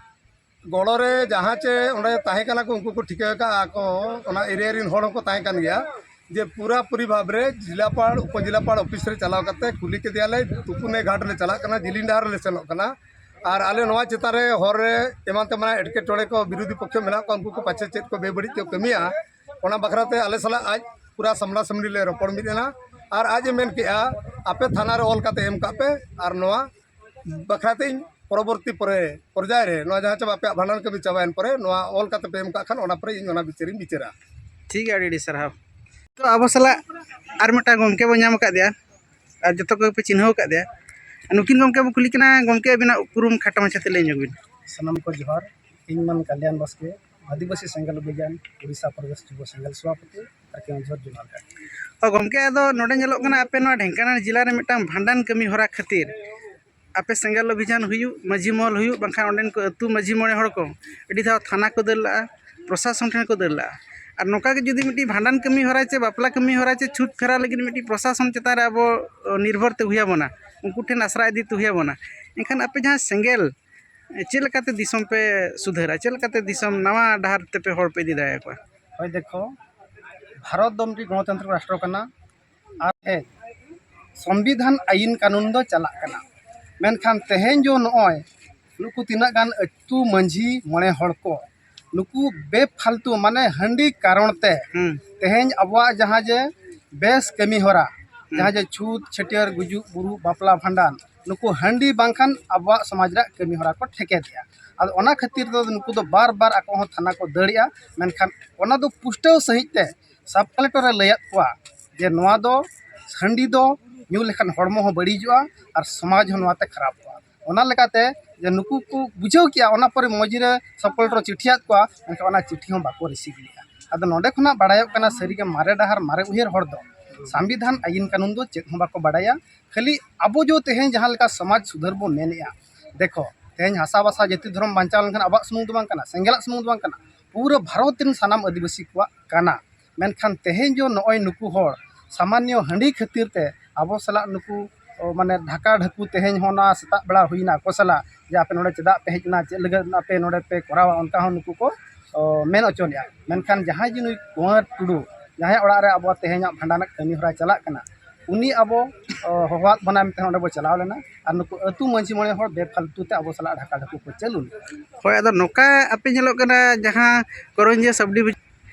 ᱜᱚᱲᱚ ᱨᱮ ᱡᱟᱦᱟᱸ ᱪᱮ ᱚᱸᱰᱮ ᱛᱟᱦᱮᱸ ᱠᱟᱱᱟ ᱠᱚ, ᱩᱱᱠᱩ ᱠᱚ ᱴᱷᱤᱠᱟᱹ ᱟᱠᱟᱫᱼᱟ ᱠᱚ, ᱚᱱᱟ ᱮᱨᱤᱭᱟ ᱨᱮᱱ ᱦᱚᱲ ᱦᱚᱸᱠᱚ ᱛᱟᱦᱮᱸ ᱠᱟᱱ ᱜᱮᱭᱟ᱾ ᱡᱮ ᱯᱩᱨᱟᱹᱯᱩᱨᱤ ᱵᱷᱟᱵᱽ ᱨᱮ ᱡᱤᱞᱟᱯᱟᱲ, ᱩᱯᱚᱡᱤᱞᱟᱯᱟᱲ ᱚᱯᱷᱤᱥ ᱨᱮ ᱪᱟᱞᱟᱣ ᱠᱟᱛᱮ ᱠᱩᱞᱤ ᱠᱮᱫᱮᱭᱟᱞᱮ, ᱛᱩᱯᱩᱱᱮ ᱜᱷᱟᱴ ᱞᱮ ᱪᱟᱞᱟᱜ ᱠᱟᱱᱟ, ᱡᱤᱞᱤᱧ ᱰᱟᱦᱟᱨ ᱨᱮᱞᱮ ᱥᱮᱱᱚᱜ ᱠᱟᱱᱟ, ᱟᱨ ᱟᱞᱮ ᱱᱚᱣᱟ ᱪᱮᱛᱟᱱ ᱨᱮ ᱦᱚᱨ ᱨᱮ ᱮᱢᱟᱱ ᱛᱮᱢᱟᱱᱟᱜ ᱮᱴᱠᱮᱴᱚᱬᱮ ᱠᱚ ᱵᱤᱨᱳᱫᱷᱤ ᱯᱚᱠᱠᱷᱚ ᱢᱮᱱᱟᱜ ᱠᱚᱣᱟ, ᱩᱱᱠᱩ ᱠᱚ ᱯᱟᱪᱮ ᱪᱮᱫ ᱠᱚ ᱵᱮᱵᱟᱹᱲᱤᱡ ᱠᱚ ᱠᱟᱹᱢᱤᱭᱟ, ᱚᱱᱟ ᱵᱟᱠᱷᱨᱟ ᱛᱮ ᱟᱞᱮ ᱥᱟᱞᱟᱜ ᱟᱡ ᱯᱩᱨᱟᱹ ᱥᱟᱢᱱᱟ ᱥᱟᱢᱱᱤ ᱞᱮ ᱨᱚᱯᱚᱲ ᱢᱤᱫ ᱮᱱᱟ᱾ ᱟᱨ ᱟᱡ ᱮ ᱢᱮᱱ ᱠᱮᱜᱼᱟ, ᱟᱯᱮ ᱛᱷᱟᱱᱟ ᱨᱮ ᱚᱞ ᱠᱟᱛᱮ ᱮᱢ ᱠᱟᱜ ᱯᱮ, ᱟᱨ ᱱᱚᱣᱟ ᱵᱟᱠᱷᱨᱟ ᱛᱮ ᱤᱧ ᱯᱚᱨᱚᱵᱚᱨᱛᱤ ᱯᱚᱨᱮ ᱯᱚᱨᱡᱟᱭ ᱨᱮ ᱱᱚᱣᱟ ᱡᱟᱦᱟᱸ ᱪᱮ ᱟᱯᱮᱭᱟᱜ ᱵᱷᱟᱸᱰᱟᱱ ᱠᱟᱹᱢᱤ ᱪᱟᱵᱟᱭᱮᱱ ᱯᱚᱨᱮ ᱱᱚᱣᱟ ᱚᱞ ᱠᱟᱛᱮ ᱯᱮ ᱮᱢ ᱠᱟᱜ ᱠᱷᱟᱱ ᱚᱱᱟ ᱯᱚᱨᱮ ᱤᱧ ᱚᱱᱟ ᱵᱤᱪᱟᱹᱨᱤᱧ ᱵᱤᱪᱟᱹᱨᱟ᱾ ᱴᱷᱤᱠ ᱜᱮᱭᱟ, ᱟᱹᱰᱤ ᱟᱹᱰᱤ ᱥᱟᱨᱦᱟᱣ᱾ ᱛᱚ, ᱟᱵᱚ ᱥᱟᱞᱟᱜ ᱟᱨ ᱢᱤᱫᱴᱟᱝ ᱜᱚᱢᱠᱮ ᱵᱚᱱ ᱧᱟᱢ ᱟᱠᱟᱫᱮᱭᱟ, ᱟᱨ ᱡᱚᱛᱚ ᱠᱚᱜᱮ ᱯᱮ ᱪᱤᱱᱦᱟᱹᱣ ᱟᱠᱟᱫᱮᱭᱟ᱾ ᱟᱨ ᱱᱩᱠᱤᱱ ᱜᱚᱢᱠᱮ ᱵᱚ ᱠᱩᱞᱤ ᱠᱤᱱᱟ, ᱜᱚᱢᱠᱮ ᱟᱹᱵᱤᱱᱟᱜ ᱩᱯᱨᱩᱢ ᱠᱷᱟᱴᱚ ᱢᱟᱪᱷᱟᱛᱮ ᱞᱟᱹᱭ ᱧᱚᱜ ᱵᱤᱱ᱾ ᱥᱟᱱᱟᱢ ᱠᱚ ᱡᱚᱦᱟᱨ᱾ ᱤᱧ ᱢᱟᱱ ᱠᱟᱞᱭᱟᱱ ᱵᱟᱥᱠᱮ, ᱟᱹᱫᱤᱵᱟᱹᱥᱤ ᱥᱮᱸᱜᱮᱞ ᱚᱵᱷᱤᱡᱟᱱ ᱳᱰᱤᱥᱟ ᱯᱨᱚᱫᱮᱥ ᱡᱩᱵᱚ ᱥᱮᱸᱜᱮᱞ ᱥᱚᱵᱷᱟᱯᱚᱛᱤ ᱟᱨ ᱠᱮᱣᱚᱱᱡᱷᱚᱨ ᱡᱚᱱᱟᱞ ᱜᱷᱟᱴ᱾ ᱚ ᱜᱚᱢᱠᱮ, ᱟᱫᱚ ᱱᱚᱰᱮ ᱧᱮᱞᱚᱜ ᱠᱟᱱᱟ ᱟᱯᱮ ᱱᱚᱣᱟ ᱰᱷᱮᱝᱠᱟᱱᱟᱞ ᱡᱮᱞᱟ ᱨᱮ ᱢᱤᱫᱴᱟᱝ ᱵᱷᱟᱸᱰᱟᱱ ᱠᱟᱹᱢᱤ ᱦᱚᱨᱟ ᱠᱷᱟᱹᱛᱤᱨ ᱟᱯᱮ ᱥᱮᱸᱜᱮᱞ ᱚᱵᱷᱤᱡᱟᱱ ᱦᱩᱭᱩᱜ, ᱢᱟᱹᱡᱷᱤ ᱢᱚᱦᱚᱞ ᱦᱩᱭᱩᱜ, ᱵᱟᱝᱠᱷᱟᱱ ᱚᱸᱰᱮᱱ ᱠᱚ ᱟᱹᱛᱩ ᱢᱟᱹᱡᱷᱤ ᱢᱚᱬᱮ ᱦᱚᱲ ᱠᱚ ᱟᱹᱰᱤ ᱫᱷᱟᱣ ᱛᱷᱟᱱᱟ ᱠᱚ ᱫᱟᱹᱲ ᱞᱟᱜᱼᱟ, ᱯᱨᱚᱥᱟᱥᱚᱱ ᱴᱷᱮᱱ ᱠᱚ ᱫᱟᱹᱲ ᱞᱟᱜᱼᱟ᱾ ᱟᱨ ᱱᱚᱝᱠᱟ ᱜᱮ ᱡᱩᱫᱤ ᱢᱤᱫᱴᱤᱡ ᱵᱷᱟᱸᱰᱟᱱ ᱠᱟᱹᱢᱤ ᱦᱚᱨᱟ ᱪᱮ ᱵᱟᱯᱞᱟ ᱠᱟᱹᱢᱤ ᱦᱚᱨᱟ ᱪᱮ ᱪᱷᱩᱛ ᱯᱷᱮᱨᱟᱣ ᱞᱟᱹᱜᱤᱫ ᱢᱤᱫᱴᱤᱡ ᱯᱨᱚᱥᱟᱥᱚᱱ ᱪᱮᱛᱟᱱ ᱨᱮ ᱟᱵᱚ ᱱᱤᱨᱵᱷᱚᱨ ᱛᱮ ᱦᱩᱭ ᱟᱵᱚᱱᱟ, ᱩᱱᱠᱩ ᱴᱷᱮᱱ ᱟᱥᱨᱟ ᱤᱫᱤ ᱛᱮ ᱦᱩᱭ ᱟᱵᱚᱱᱟ, ᱮᱱᱠᱷᱟᱱ ᱟᱯᱮ ᱡᱟᱦᱟᱸ ᱥᱮᱸᱜᱮᱞ ᱪᱮᱫ ᱞᱮᱠᱟᱛᱮ ᱫᱤᱥᱚᱢ ᱯᱮ ᱥᱩᱫᱷᱟᱹᱨᱟ? ᱪᱮᱫ ᱞᱮᱠᱟᱛᱮ ᱫᱤᱥᱚᱢ ᱱᱟᱣᱟ ᱰᱟᱦᱟᱨ ᱛᱮᱯᱮ ᱦᱚᱲ ᱯᱮ ᱤᱫᱤ ᱫᱟᱲᱮᱭᱟᱠᱚᱣᱟ? ᱦᱳᱭ, ᱫᱮᱠᱷᱚ, ᱵᱷᱟᱨᱚᱛ ᱫᱚ ᱢᱤᱫᱴᱤᱡ ᱜᱚᱱᱚᱛᱚᱱᱛᱨᱚ ᱨᱟᱥᱴᱨᱚ ᱠᱟᱱᱟ᱾ ᱟᱨ ᱦᱮᱸ, ᱥᱚᱝᱵᱤᱫᱷᱟᱱ ᱟᱹᱭᱤᱱ ᱠᱟᱹᱱᱩᱱ ᱫᱚ ᱪᱟᱞᱟᱜ ᱠᱟᱱᱟ, ᱢᱮᱱᱠᱷᱟᱱ ᱛᱮᱦᱮᱧ ᱡᱚ ᱱᱚᱜᱼᱚᱭ ᱱᱩᱠᱩ ᱛᱤᱱᱟᱹᱜ ᱜᱟᱱ ᱟᱹᱛᱩ ᱢᱟᱹᱡᱷᱤ ᱢᱚᱬᱮ ᱦᱚᱲ ᱠᱚ, ᱱᱩᱠᱩ ᱵᱮᱯᱷᱟᱞᱛᱩ, ᱢᱟᱱᱮ ᱦᱟᱺᱰᱤ ᱠᱟᱨᱚᱱ ᱛᱮ ᱦᱩᱸ᱾ ᱛᱮᱦᱮᱧ ᱟᱵᱚᱣᱟᱜ ᱡᱟᱦᱟᱸ ᱡᱮ ᱵᱮᱥ ᱠᱟᱹᱢᱤ ᱦᱚᱨᱟ, ᱦᱩᱸ᱾ ᱡᱟᱦᱟᱸ ᱡᱮ ᱪᱷᱩᱛ, ᱪᱷᱟᱹᱴᱭᱟᱹᱨ, ᱜᱩᱡᱩᱜ, ᱵᱩᱨᱩᱜ, ᱵᱟᱯᱞᱟ, ᱵᱷᱟᱸᱰᱟᱱ, ᱱᱩᱠᱩ ᱦᱟᱺᱰᱤ ᱵᱟᱝᱠᱷᱟᱱ ᱟᱵᱚᱣᱟᱜ ᱥᱚᱢᱟᱡᱽ ᱨᱮᱭᱟᱜ ᱠᱟᱹᱢᱤ ᱦᱚᱨᱟ ᱠᱚ ᱴᱷᱮᱠᱮᱫᱮᱜᱼᱟ᱾ ᱟᱫᱚ ᱚᱱᱟ ᱠᱷᱟᱹᱛᱤᱨ ᱫᱚ ᱱᱩᱠᱩ ᱫᱚ ᱵᱟᱨ ᱵᱟᱨ ᱟᱠᱚ ᱦᱚᱸ ᱛᱷᱟᱱᱟ ᱠᱚ ᱫᱟᱹᱲᱮᱜᱼᱟ, ᱢᱮᱱᱠᱷᱟᱱ ᱚᱱᱟ ᱫᱚ ᱯᱩᱥᱴᱟᱹᱣ ᱥᱟᱺᱦᱤᱡ ᱛᱮ ᱥᱟᱵ ᱠᱟᱞᱮᱠᱴᱚᱨᱮ ᱞᱟᱹᱭᱟᱫ ᱠᱚᱣᱟ ᱡᱮ ᱱᱚᱣᱟ ᱫᱚ ᱦᱟᱺᱰᱤ ᱫᱚ ᱧᱩ ᱞᱮᱠᱷᱟᱱ ᱦᱚᱲᱢᱚ ᱦᱚᱸ ᱵᱟᱹᱲᱤᱡᱚᱜᱼᱟ ᱟᱨ ᱥᱚᱢᱟᱡᱽ ᱦᱚᱸ ᱱᱚᱣᱟᱛᱮ ᱠᱷᱟᱨᱟᱯᱚᱜᱼᱟ᱾ ᱚᱱᱟ ᱞᱮᱠᱟᱛᱮ ᱡᱮ ᱱᱩᱠᱩ ᱠᱚ ᱵᱩᱡᱷᱟᱹᱣ ᱠᱮᱜᱼᱟ, ᱚᱱᱟ ᱯᱚᱨᱮ ᱢᱚᱡᱽ ᱨᱮ ᱥᱟᱵ ᱠᱟᱞᱮᱠᱴᱚᱨ ᱪᱤᱴᱷᱤᱭᱟᱫ ᱠᱚᱣᱟ, ᱢᱮᱱᱠᱷᱟᱱ ᱚᱱᱟ ᱪᱤᱴᱷᱤ ᱦᱚᱸ ᱵᱟᱠᱚ ᱨᱤᱥᱤᱵᱷ ᱞᱮᱜᱼᱟ᱾ ᱟᱫᱚ ᱱᱚᱰᱮ ᱠᱷᱚᱱᱟᱜ ᱵᱟᱲᱟᱭᱚᱜ ᱠᱟᱱᱟ ᱥᱟᱹᱨᱤᱜᱮ ᱢᱟᱨᱮ ᱰᱟᱦᱟᱨ ᱢᱟᱨᱮ ᱩᱭᱦᱟᱹᱨ ᱦᱚᱲ ᱫᱚ ᱥᱚᱝᱵᱤᱫᱷᱟᱱ ᱟᱹᱭᱤᱱ ᱠᱟᱹᱱᱩᱱ ᱫᱚ ᱪᱮᱫ ᱦᱚᱸ ᱵᱟᱠᱚ ᱵᱟᱲᱟᱭᱟ᱾ ᱠᱷᱟᱹᱞᱤ ᱟᱵᱚ ᱡᱚ ᱛᱮᱦᱮᱧ ᱡᱟᱦᱟᱸ ᱞᱮᱠᱟ ᱥᱚᱢᱟᱡᱽ ᱥᱩᱫᱷᱟᱹᱨ ᱵᱚᱱ ᱢᱮᱱᱮᱜᱼᱟ, ᱫᱮᱠᱷᱚ, ᱛᱮᱦᱮᱧ ᱦᱟᱥᱟ ᱵᱷᱟᱥᱟ ᱡᱟᱹᱛᱤ ᱫᱷᱚᱨᱚᱢ ᱵᱟᱧᱪᱟᱣ ᱞᱮᱱᱠᱷᱟᱱ ᱟᱵᱚᱣᱟᱜ ᱥᱩᱢᱩᱝ ᱫᱚ ᱵᱟᱝ ᱠᱟᱱᱟ, ᱥᱮᱸᱜᱮᱞᱟᱜ ᱥᱩᱢᱩᱝ ᱫᱚ ᱵᱟᱝ ᱠᱟᱱᱟ, ᱯᱩᱨᱟᱹ ᱵᱷᱟᱨᱚᱛ ᱨᱮᱱ ᱥᱟᱱᱟᱢ ᱟᱹᱫᱤᱵᱟᱹᱥᱤ ᱠᱚᱣᱟᱜ ᱠᱟᱱᱟ᱾ ᱢᱮᱱᱠᱷᱟᱱ ᱛᱮᱦᱮᱧ ᱡᱚ ᱱᱚᱜᱼᱚᱭ ᱱᱩᱠᱩ ᱦᱚᱲ ᱥᱟᱢᱟᱱᱱᱚ ᱦᱟᱺᱰᱤ ᱠᱷᱟᱹᱛᱤᱨ ᱛᱮ ᱟᱵᱚ ᱥᱟᱞᱟᱜ ᱱᱩᱠᱩ, ᱚ, ᱢᱟᱱᱮ ᱰᱷᱟᱠᱟ ᱰᱷᱟᱹᱠᱩ ᱛᱮᱦᱮᱧ ᱦᱚᱸ ᱚᱱᱟ ᱥᱮᱛᱟᱜ ᱵᱮᱲᱟ ᱦᱩᱭᱱᱟ ᱟᱠᱚ ᱥᱟᱞᱟᱜ ᱡᱮ ᱟᱯᱮ ᱱᱚᱰᱮ ᱪᱮᱫᱟᱜ ᱯᱮ ᱦᱮᱡ ᱮᱱᱟ, ᱪᱮᱫ ᱞᱟᱹᱜᱤᱫ ᱟᱯᱮ ᱱᱚᱰᱮ ᱯᱮ ᱠᱚᱨᱟᱣᱟ, ᱚᱱᱠᱟ ᱦᱚᱸ ᱱᱩᱠᱩ ᱠᱚ, ᱚ, ᱢᱮᱱ ᱦᱚᱪᱚ ᱞᱮᱜᱼᱟ᱾ ᱢᱮᱱᱠᱷᱟᱱ ᱡᱟᱦᱟᱸᱭ ᱡᱮ ᱱᱩᱭ ᱠᱩᱸᱣᱟᱨ ᱴᱩᱰᱩ, ᱡᱟᱦᱟᱸᱭ ᱚᱲᱟᱜ ᱨᱮ ᱟᱵᱚᱣᱟᱜ ᱛᱮᱦᱮᱧᱟᱜ ᱵᱷᱟᱸᱰᱟᱱ ᱨᱮᱱᱟᱜ ᱠᱟᱹᱢᱤ ᱦᱚᱨᱟ ᱪᱟᱞᱟᱜ ᱠᱟᱱᱟ, ᱩᱱᱤ ᱟᱵᱚ ᱚ, ᱦᱚᱦᱚᱣᱟᱫ ᱵᱚᱱᱟ ᱢᱮᱱᱛᱮ ᱚᱸᱰᱮ ᱵᱚ ᱪᱟᱞᱟᱣ ᱞᱮᱱᱟ᱾ ᱟᱨ ᱱᱩᱠᱩ ᱟᱹᱛᱩ ᱢᱟᱹᱡᱷᱤ ᱢᱚᱬᱮ ᱦᱚᱲ ᱵᱮᱯᱷᱟᱞᱛᱩ ᱛᱮ ᱟᱵᱚ ᱥᱟᱞᱟᱜ ᱰᱷᱟᱠᱟ ᱰᱷᱟᱹᱠᱩ ᱠᱚ ᱪᱟᱹᱞᱩ ᱞᱮᱫᱟ᱾ ᱦᱳᱭ, ᱟᱫᱚ ᱱᱚᱝᱠᱟ ᱟᱯᱮ ᱧᱮᱞᱚᱜ ᱠᱟᱱᱟ, ᱡᱟᱦᱟᱸ ᱠᱚᱨᱚᱧᱡᱤᱭᱟᱹ ᱥᱟᱵᱽ ᱰᱤᱵᱷᱤᱡᱚᱱ,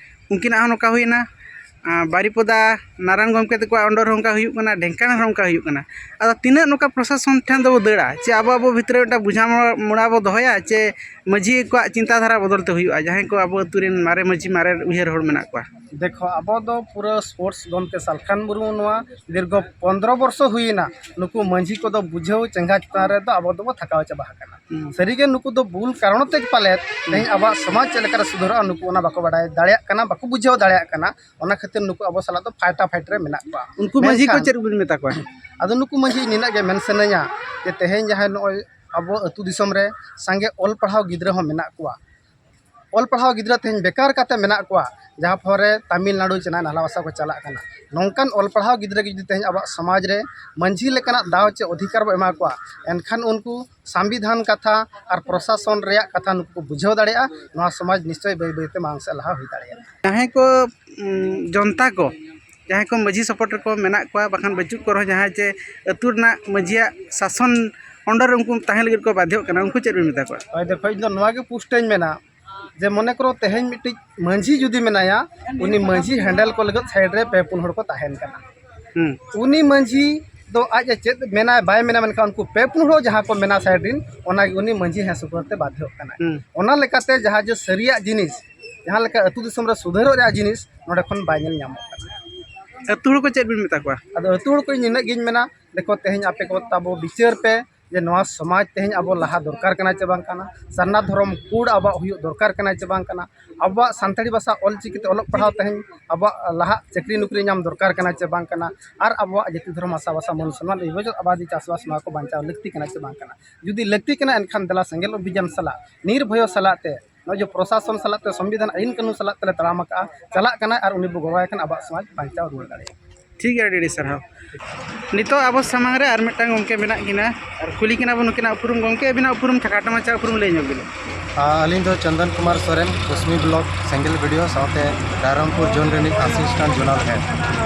ᱩᱱᱠᱤᱱᱟᱜ ᱦᱚᱸ ᱱᱚᱝᱠᱟ ᱦᱩᱭᱱᱟ, ᱟᱨ ᱵᱟᱨᱤᱯᱚᱫᱟ ᱱᱟᱨᱟᱭᱚᱱ ᱜᱚᱢᱠᱮ ᱛᱟᱠᱚᱣᱟᱜ under ᱨᱮᱦᱚᱸ ᱚᱱᱠᱟ ᱦᱩᱭᱩᱜ ᱠᱟᱱᱟ, ᱰᱷᱮᱝᱠᱟᱱ ᱨᱮᱦᱚᱸ ᱚᱱᱠᱟ ᱦᱩᱭᱩᱜ ᱠᱟᱱᱟ᱾ ᱟᱫᱚ ᱛᱤᱱᱟᱹᱜ ᱱᱚᱝᱠᱟ ᱯᱨᱚᱥᱟᱥᱚᱱ ᱴᱷᱮᱱ ᱫᱚᱵᱚ ᱫᱟᱹᱲᱟ, ᱪᱮ ᱟᱵᱚ ᱟᱵᱚ ᱵᱷᱤᱛᱨᱤ ᱨᱮ ᱢᱤᱫᱴᱟᱝ ᱵᱩᱡᱷᱟᱹᱣ ᱢᱚᱲᱟ ᱵᱚ ᱫᱚᱦᱚᱭᱟ, ᱪᱮ ᱢᱟᱹᱡᱷᱤ ᱠᱚᱣᱟᱜ ᱪᱤᱱᱛᱟᱹ ᱫᱷᱟᱨᱟ ᱵᱚᱫᱚᱞ ᱛᱮ ᱦᱩᱭᱩᱜᱼᱟ, ᱡᱟᱦᱟᱸᱭ ᱠᱚ ᱟᱵᱚ ᱟᱹᱛᱩ ᱨᱮᱱ ᱢᱟᱨᱮ ᱢᱟᱹᱡᱷᱤ, ᱢᱟᱨᱮ ᱩᱭᱦᱟᱹᱨ ᱦᱚᱲ ᱢᱮᱱᱟᱜ ᱠᱚᱣᱟ? ᱫᱮᱠᱷᱚ, ᱟᱵᱚ ᱫᱚ ᱯᱩᱨᱟᱹ sports ᱜᱚᱢᱠᱮ ᱥᱟᱞᱠᱷᱟᱱ ᱢᱩᱨᱢᱩ ᱱᱚᱣᱟ ᱫᱤᱨᱜᱷᱚ ᱯᱚᱱᱫᱽᱨᱚ ᱵᱚᱨᱥᱚ ᱦᱩᱭᱮᱱᱟ, ᱱᱩᱠᱩ ᱢᱟᱹᱡᱷᱤ ᱠᱚᱫᱚ ᱵᱩᱡᱷᱟᱹᱣ ᱪᱮᱸᱜᱷᱟ ᱪᱮᱛᱟᱱ ᱨᱮᱫᱚ ᱟᱵᱚ ᱫᱚᱵᱚ ᱛᱷᱟᱠᱟᱣ ᱪᱟᱵᱟ ᱟᱠᱟᱱᱟ᱾ ᱦᱩᱸ᱾ ᱥᱟᱹᱨᱤᱜᱮ ᱱᱩᱠᱩ ᱫᱚ ᱵᱷᱩᱞ ᱠᱟᱨᱚᱱ ᱛᱮ ᱯᱟᱞᱮᱫ ᱦᱩᱸ᱾ ᱛᱮᱦᱮᱧ ᱟᱵᱚᱣᱟᱜ ᱥᱚᱢᱟᱡᱽ ᱪᱮᱫ ᱞᱮᱠᱟᱨᱮ ᱥᱩᱫᱷᱟᱹᱨᱚᱜᱼᱟ, ᱱᱩᱠᱩ ᱚᱱᱟ ᱵᱟᱠᱚ ᱵᱟᱰᱟᱭ ᱫᱟᱲᱮᱭᱟᱜ ᱠᱟᱱᱟ, ᱵᱟᱠᱚ ᱵᱩᱡᱷᱟᱹᱣ ᱫᱟᱲᱮᱭᱟᱜ ᱠᱟᱱᱟ᱾ ᱚᱱᱟ ᱠᱷᱟᱹᱛᱤᱨ ᱱᱩᱠᱩ ᱟᱵᱚ ᱥᱟᱞᱟᱜ ᱫᱚ ᱯᱷᱟᱭᱴᱟ ᱯᱷᱟᱭᱤᱴ ᱨᱮ ᱢᱮᱱᱟᱜ ᱠᱚᱣᱟ᱾ ᱩᱱᱠᱩ ᱢᱟᱹᱡᱷᱤ ᱠᱚ ᱢᱮᱱᱠᱷᱟᱱ ᱪᱮᱫ ᱵᱤᱱ ᱢᱮᱛᱟ ᱠᱚᱣᱟ? ᱟᱫᱚ ᱱᱩᱠᱩ ᱢᱟᱹᱡᱷᱤ ᱱᱤᱱᱟᱹᱜ ᱜᱮ ᱢᱮᱱ ᱥᱟᱱᱟᱧᱟ ᱡᱮ ᱛᱮᱦᱮᱧ ᱡᱟᱦᱟᱸᱭ ᱱᱚᱜᱼᱚᱭ ᱟᱵᱚ ᱟᱹᱛᱩ ᱫᱤᱥᱚᱢ ᱨᱮ ᱥᱟᱸᱜᱮ ᱚᱞ ᱯᱟᱲᱦᱟᱣ ᱜᱤᱫᱽᱨᱟᱹ ᱦᱚᱸ ᱢᱮᱱᱟᱜ ᱠᱚᱣᱟ, ᱚᱞ ᱯᱟᱲᱦᱟᱣ ᱜᱤᱫᱽᱨᱟᱹ ᱛᱮᱦᱮᱧ ᱵᱮᱠᱟᱨ ᱠᱟᱛᱮ ᱢᱮᱱᱟᱜ ᱠᱚᱣᱟ, ᱡᱟᱦᱟᱸ ᱯᱷᱚᱞ ᱨᱮ ᱛᱟᱢᱤᱞᱱᱟᱲᱩ, ᱪᱮᱱᱱᱟᱭ, ᱱᱟᱞᱦᱟ ᱵᱷᱟᱥᱟ ᱠᱚ ᱪᱟᱞᱟᱜ ᱠᱟᱱᱟ᱾ ᱱᱚᱝᱠᱟᱱ ᱚᱞ ᱯᱟᱲᱦᱟᱣ ᱜᱤᱫᱽᱨᱟᱹ ᱜᱮ ᱡᱩᱫᱤ ᱛᱮᱦᱮᱧ ᱟᱵᱚᱣᱟᱜ ᱥᱚᱢᱟᱡᱽ ᱨᱮ ᱢᱟᱹᱡᱷᱤ ᱞᱮᱠᱟᱱᱟᱜ ᱫᱟᱣ ᱪᱮ ᱚᱫᱷᱤᱠᱟᱨ ᱵᱚ ᱮᱢᱟ ᱠᱚᱣᱟ, ᱮᱱᱠᱷᱟᱱ ᱩᱱᱠᱩ ᱥᱚᱝᱵᱤᱫᱷᱟᱱ ᱠᱟᱛᱷᱟ ᱟᱨ ᱯᱨᱚᱥᱟᱥᱚᱱ ᱨᱮᱭᱟᱜ ᱠᱟᱛᱷᱟ ᱱᱩᱠᱩ ᱠᱚ ᱵᱩᱡᱷᱟᱹᱣ ᱫᱟᱲᱮᱭᱟᱜᱼᱟ᱾ ᱱᱚᱣᱟ ᱥᱚᱢᱟᱡᱽ ᱱᱤᱥᱪᱚᱭ ᱵᱟᱹᱭ ᱵᱟᱹᱭᱛᱮ ᱢᱟᱲᱟᱝ ᱥᱮᱫ ᱞᱟᱦᱟ ᱦᱩᱭ ᱫᱟᱲᱮᱭᱟᱜᱼᱟ᱾ ᱡᱟᱦᱟᱸᱭ ᱠᱚ, ᱩᱢ, ᱡᱚᱱᱛᱟ ᱠᱚ, ᱡᱟᱦᱟᱸᱭ ᱠᱚ ᱢᱟᱹᱡᱷᱤ support ᱨᱮᱠᱚ ᱢᱮᱱᱟᱜ ᱠᱚᱣᱟ, ᱵᱟᱠᱷᱟᱱ ᱵᱟᱹᱪᱩᱜ ᱠᱚ ᱨᱮᱦᱚᱸ, ᱡᱟᱦᱟᱸᱭ ᱪᱮ ᱟᱹᱛᱩ ᱨᱮᱱᱟᱜ ᱢᱟᱹᱡᱷᱤᱭᱟᱜ ᱥᱟᱥᱚᱱ under ᱨᱮ ᱩᱱᱠᱩ ᱛᱟᱦᱮᱸ ᱞᱟᱹᱜᱤᱫ ᱠᱚ ᱵᱟᱫᱽᱫᱷᱚᱜ ᱠᱟᱱᱟ, ᱩᱱᱠᱩ ᱪᱮᱫ ᱵᱤᱱ ᱢᱮᱛᱟ ᱠᱚᱣᱟ? ᱦᱳᱭ, ᱫᱮᱠᱷᱚ, ᱤᱧ ᱫᱚ ᱱᱚᱣᱟ ᱜᱮ ᱯᱩᱥᱴᱟᱹᱧ ᱢᱮᱱᱟ ᱡᱮ ᱢᱚᱱᱮ ᱠᱚᱨᱚ ᱛᱮᱦᱮᱧ ᱢᱤᱫᱴᱤᱡ ᱢᱟᱹᱡᱷᱤ ᱡᱩᱫᱤ ᱢᱮᱱᱟᱭᱟ, ᱩᱱᱤ ᱢᱟᱹᱡᱷᱤ handle ᱠᱚ ᱞᱟᱹᱜᱤᱫ side ᱨᱮ ᱯᱮ ᱯᱩᱱ ᱦᱚᱲ ᱠᱚ ᱛᱟᱦᱮᱱ ᱠᱟᱱᱟ᱾ ᱦᱩᱸ᱾ ᱩᱱᱤ ᱢᱟᱹᱡᱷᱤ ᱫᱚ ᱟᱡ ᱮ ᱪᱮᱫ ᱢᱮᱱᱟᱭ ᱵᱟᱭ ᱢᱮᱱᱟ, ᱢᱮᱱᱠᱷᱟᱱ ᱩᱱᱠᱩ ᱯᱮ ᱯᱩᱱ ᱦᱚᱲ ᱡᱟᱦᱟᱸ ᱠᱚ ᱢᱮᱱᱟ side ᱨᱮᱱ, ᱚᱱᱟ ᱜᱮ ᱩᱱᱤ ᱢᱟᱹᱡᱷᱤ ᱦᱮᱸ ᱥᱩᱯᱩᱨ ᱛᱮ ᱵᱟᱫᱽᱫᱷᱚᱜ ᱠᱟᱱᱟᱭ᱾ ᱦᱩᱸ᱾ ᱚᱱᱟ ᱞᱮᱠᱟᱛᱮ ᱡᱟᱦᱟᱸ ᱡᱮ ᱥᱟᱹᱨᱤᱭᱟᱜ ᱡᱤᱱᱤᱥ, ᱡᱟᱦᱟᱸ ᱞᱮᱠᱟ ᱟᱹᱛᱩ ᱫᱤᱥᱚᱢ ᱨᱮ ᱥᱩᱫᱷᱟᱹᱨᱚᱜ ᱨᱮᱭᱟᱜ ᱡᱤᱱᱤᱥ, ᱱᱚᱰᱮ ᱠᱷᱚᱱ ᱵᱟᱭ ᱧᱮᱞ ᱧᱟᱢᱚᱜ ᱠᱟᱱᱟ᱾ ᱟᱹᱛᱩ ᱦᱚᱲ ᱠᱚ ᱪᱮᱫ ᱵᱤᱱ ᱢᱮᱛᱟ ᱠᱚᱣᱟ? ᱟᱫᱚ ᱟᱹᱛᱩ ᱦᱚᱲ ᱠᱚ ᱤᱧ ᱱᱤᱱᱟᱹᱜ ᱜᱤᱧ ᱢᱮᱱᱟ, ᱫᱮᱠᱷᱚ, ᱛᱮᱦᱮᱧ ᱟᱯᱮ ᱠᱚ ᱛᱟᱵᱚ ᱵᱤᱪᱟᱹᱨ ᱯᱮ ᱡᱮ ᱱᱚᱣᱟ ᱥᱚᱢᱟᱡᱽ ᱛᱮᱦᱮᱧ ᱟᱵᱚ ᱞᱟᱦᱟ ᱫᱚᱨᱠᱟᱨ ᱠᱟᱱᱟ ᱪᱮ ᱵᱟᱝ ᱠᱟᱱᱟ, ᱥᱟᱨᱱᱟ ᱫᱷᱚᱨᱚᱢ code ᱟᱵᱚᱣᱟᱜ ᱦᱩᱭᱩᱜ ᱫᱚᱨᱠᱟᱨ ᱠᱟᱱᱟ ᱪᱮ ᱵᱟᱝ ᱠᱟᱱᱟ, ᱟᱵᱚᱣᱟᱜ ᱥᱟᱱᱛᱟᱲᱤ ᱵᱷᱟᱥᱟ ᱚᱞ ᱪᱤᱠᱤ ᱛᱮ ᱚᱞᱚᱜ ᱯᱟᱲᱦᱟᱣ ᱛᱮᱦᱮᱧ ᱟᱵᱚᱣᱟᱜ ᱞᱟᱦᱟᱜ ᱪᱟᱹᱠᱨᱤ ᱱᱚᱠᱨᱤ ᱧᱟᱢ ᱫᱚᱨᱠᱟᱨ ᱠᱟᱱᱟ ᱪᱮ ᱵᱟᱝ ᱠᱟᱱᱟ, ᱟᱨ ᱟᱵᱚᱣᱟᱜ ᱡᱟᱹᱛᱤ ᱫᱷᱚᱨᱚᱢ ᱵᱷᱟᱥᱟ, ᱵᱷᱟᱥᱟ ᱢᱟᱹᱱ ᱥᱚᱱᱢᱟᱱ ᱟᱹᱭᱩᱨ ᱟᱵᱟᱫᱤ ᱪᱟᱥᱵᱟᱥ ᱱᱚᱣᱟ ᱠᱚ ᱵᱟᱧᱪᱟᱣ ᱞᱟᱹᱠᱛᱤ ᱠᱟᱱᱟ ᱪᱮ ᱵᱟᱝ ᱠᱟᱱᱟ᱾ ᱡᱩᱫᱤ ᱞᱟᱹᱠᱛᱤ ᱠᱟᱱᱟ, ᱮᱱᱠᱷᱟᱱ ᱫᱮᱞᱟ ᱥᱮᱸᱜᱮᱞ ᱚᱵᱷᱤᱡᱟᱱ ᱥᱟᱞᱟᱜ, ᱱᱤᱨᱵᱷᱚᱭᱚ ᱥᱟᱞᱟᱜ ᱛᱮ, ᱱᱚᱜᱼᱚᱭ ᱡᱮ ᱯᱨᱚᱥᱟᱥᱚᱱ ᱥᱟᱞᱟᱜ ᱛᱮ ᱥᱚᱝᱵᱤᱫᱷᱟᱱ ᱟᱹᱭᱤᱱ ᱠᱟᱹᱱᱩᱱ ᱥᱟᱞᱟᱜ ᱛᱮᱞᱮ ᱛᱟᱲᱟᱢ ᱟᱠᱟᱫᱼᱟ, ᱪᱟᱞᱟᱜ ᱠᱟᱱᱟ, ᱟᱨ ᱩᱱᱤ ᱵᱚ ᱜᱚᱲᱚᱣᱟᱭ ᱠᱷᱟᱱ ᱟᱵᱚᱣᱟᱜ ᱥᱚᱢᱟᱡᱽ ᱵᱟᱧᱪᱟᱣ ᱨᱩᱣᱟᱹᱲ ᱫᱟᱲᱮᱭᱟᱜᱼᱟ᱾ ᱴᱷᱤᱠ ᱜᱮᱭᱟ, ᱟᱹᱰᱤ ᱟᱹᱰᱤ ᱥᱟᱨᱦᱟᱣ᱾ ᱱᱤᱛᱚᱜ ᱟᱵᱚ ᱥᱟᱢᱟᱝ ᱨᱮ ᱟᱨ ᱢᱤᱫᱴᱟᱝ ᱜᱚᱢᱠᱮ ᱢᱮᱱᱟᱜ ᱠᱤᱱᱟ, ᱟᱨ ᱠᱩᱞᱤ ᱠᱤᱱᱟ ᱵᱚᱱ ᱱᱩᱠᱤᱱᱟᱜ ᱩᱯᱨᱩᱢ᱾ ᱜᱚᱢᱠᱮ, ᱟᱹᱵᱤᱱᱟᱜ ᱩᱯᱨᱩᱢ, ᱠᱷᱟᱴᱚ ᱢᱟᱪᱷᱟ ᱩᱯᱨᱩᱢ ᱞᱟᱹᱭ ᱧᱚᱜ ᱵᱤᱱ᱾ ᱟᱹᱞᱤᱧ ᱫᱚ ᱪᱚᱱᱫᱚᱱ ᱠᱩᱢᱟᱨ ᱥᱚᱨᱮᱱ, ᱠᱩᱥᱢᱤ ᱵᱞᱚᱠ ᱥᱮᱸᱜᱮᱞ ᱵᱤᱰᱤᱳ ᱥᱟᱶᱛᱮ ᱨᱟᱭᱨᱚᱝᱯᱩᱨ ᱡᱳᱱ ᱨᱤᱱᱤᱡ ᱟᱥᱤᱥᱴᱮᱱᱴ ᱡᱳᱱᱟᱞ ᱦᱮᱰ᱾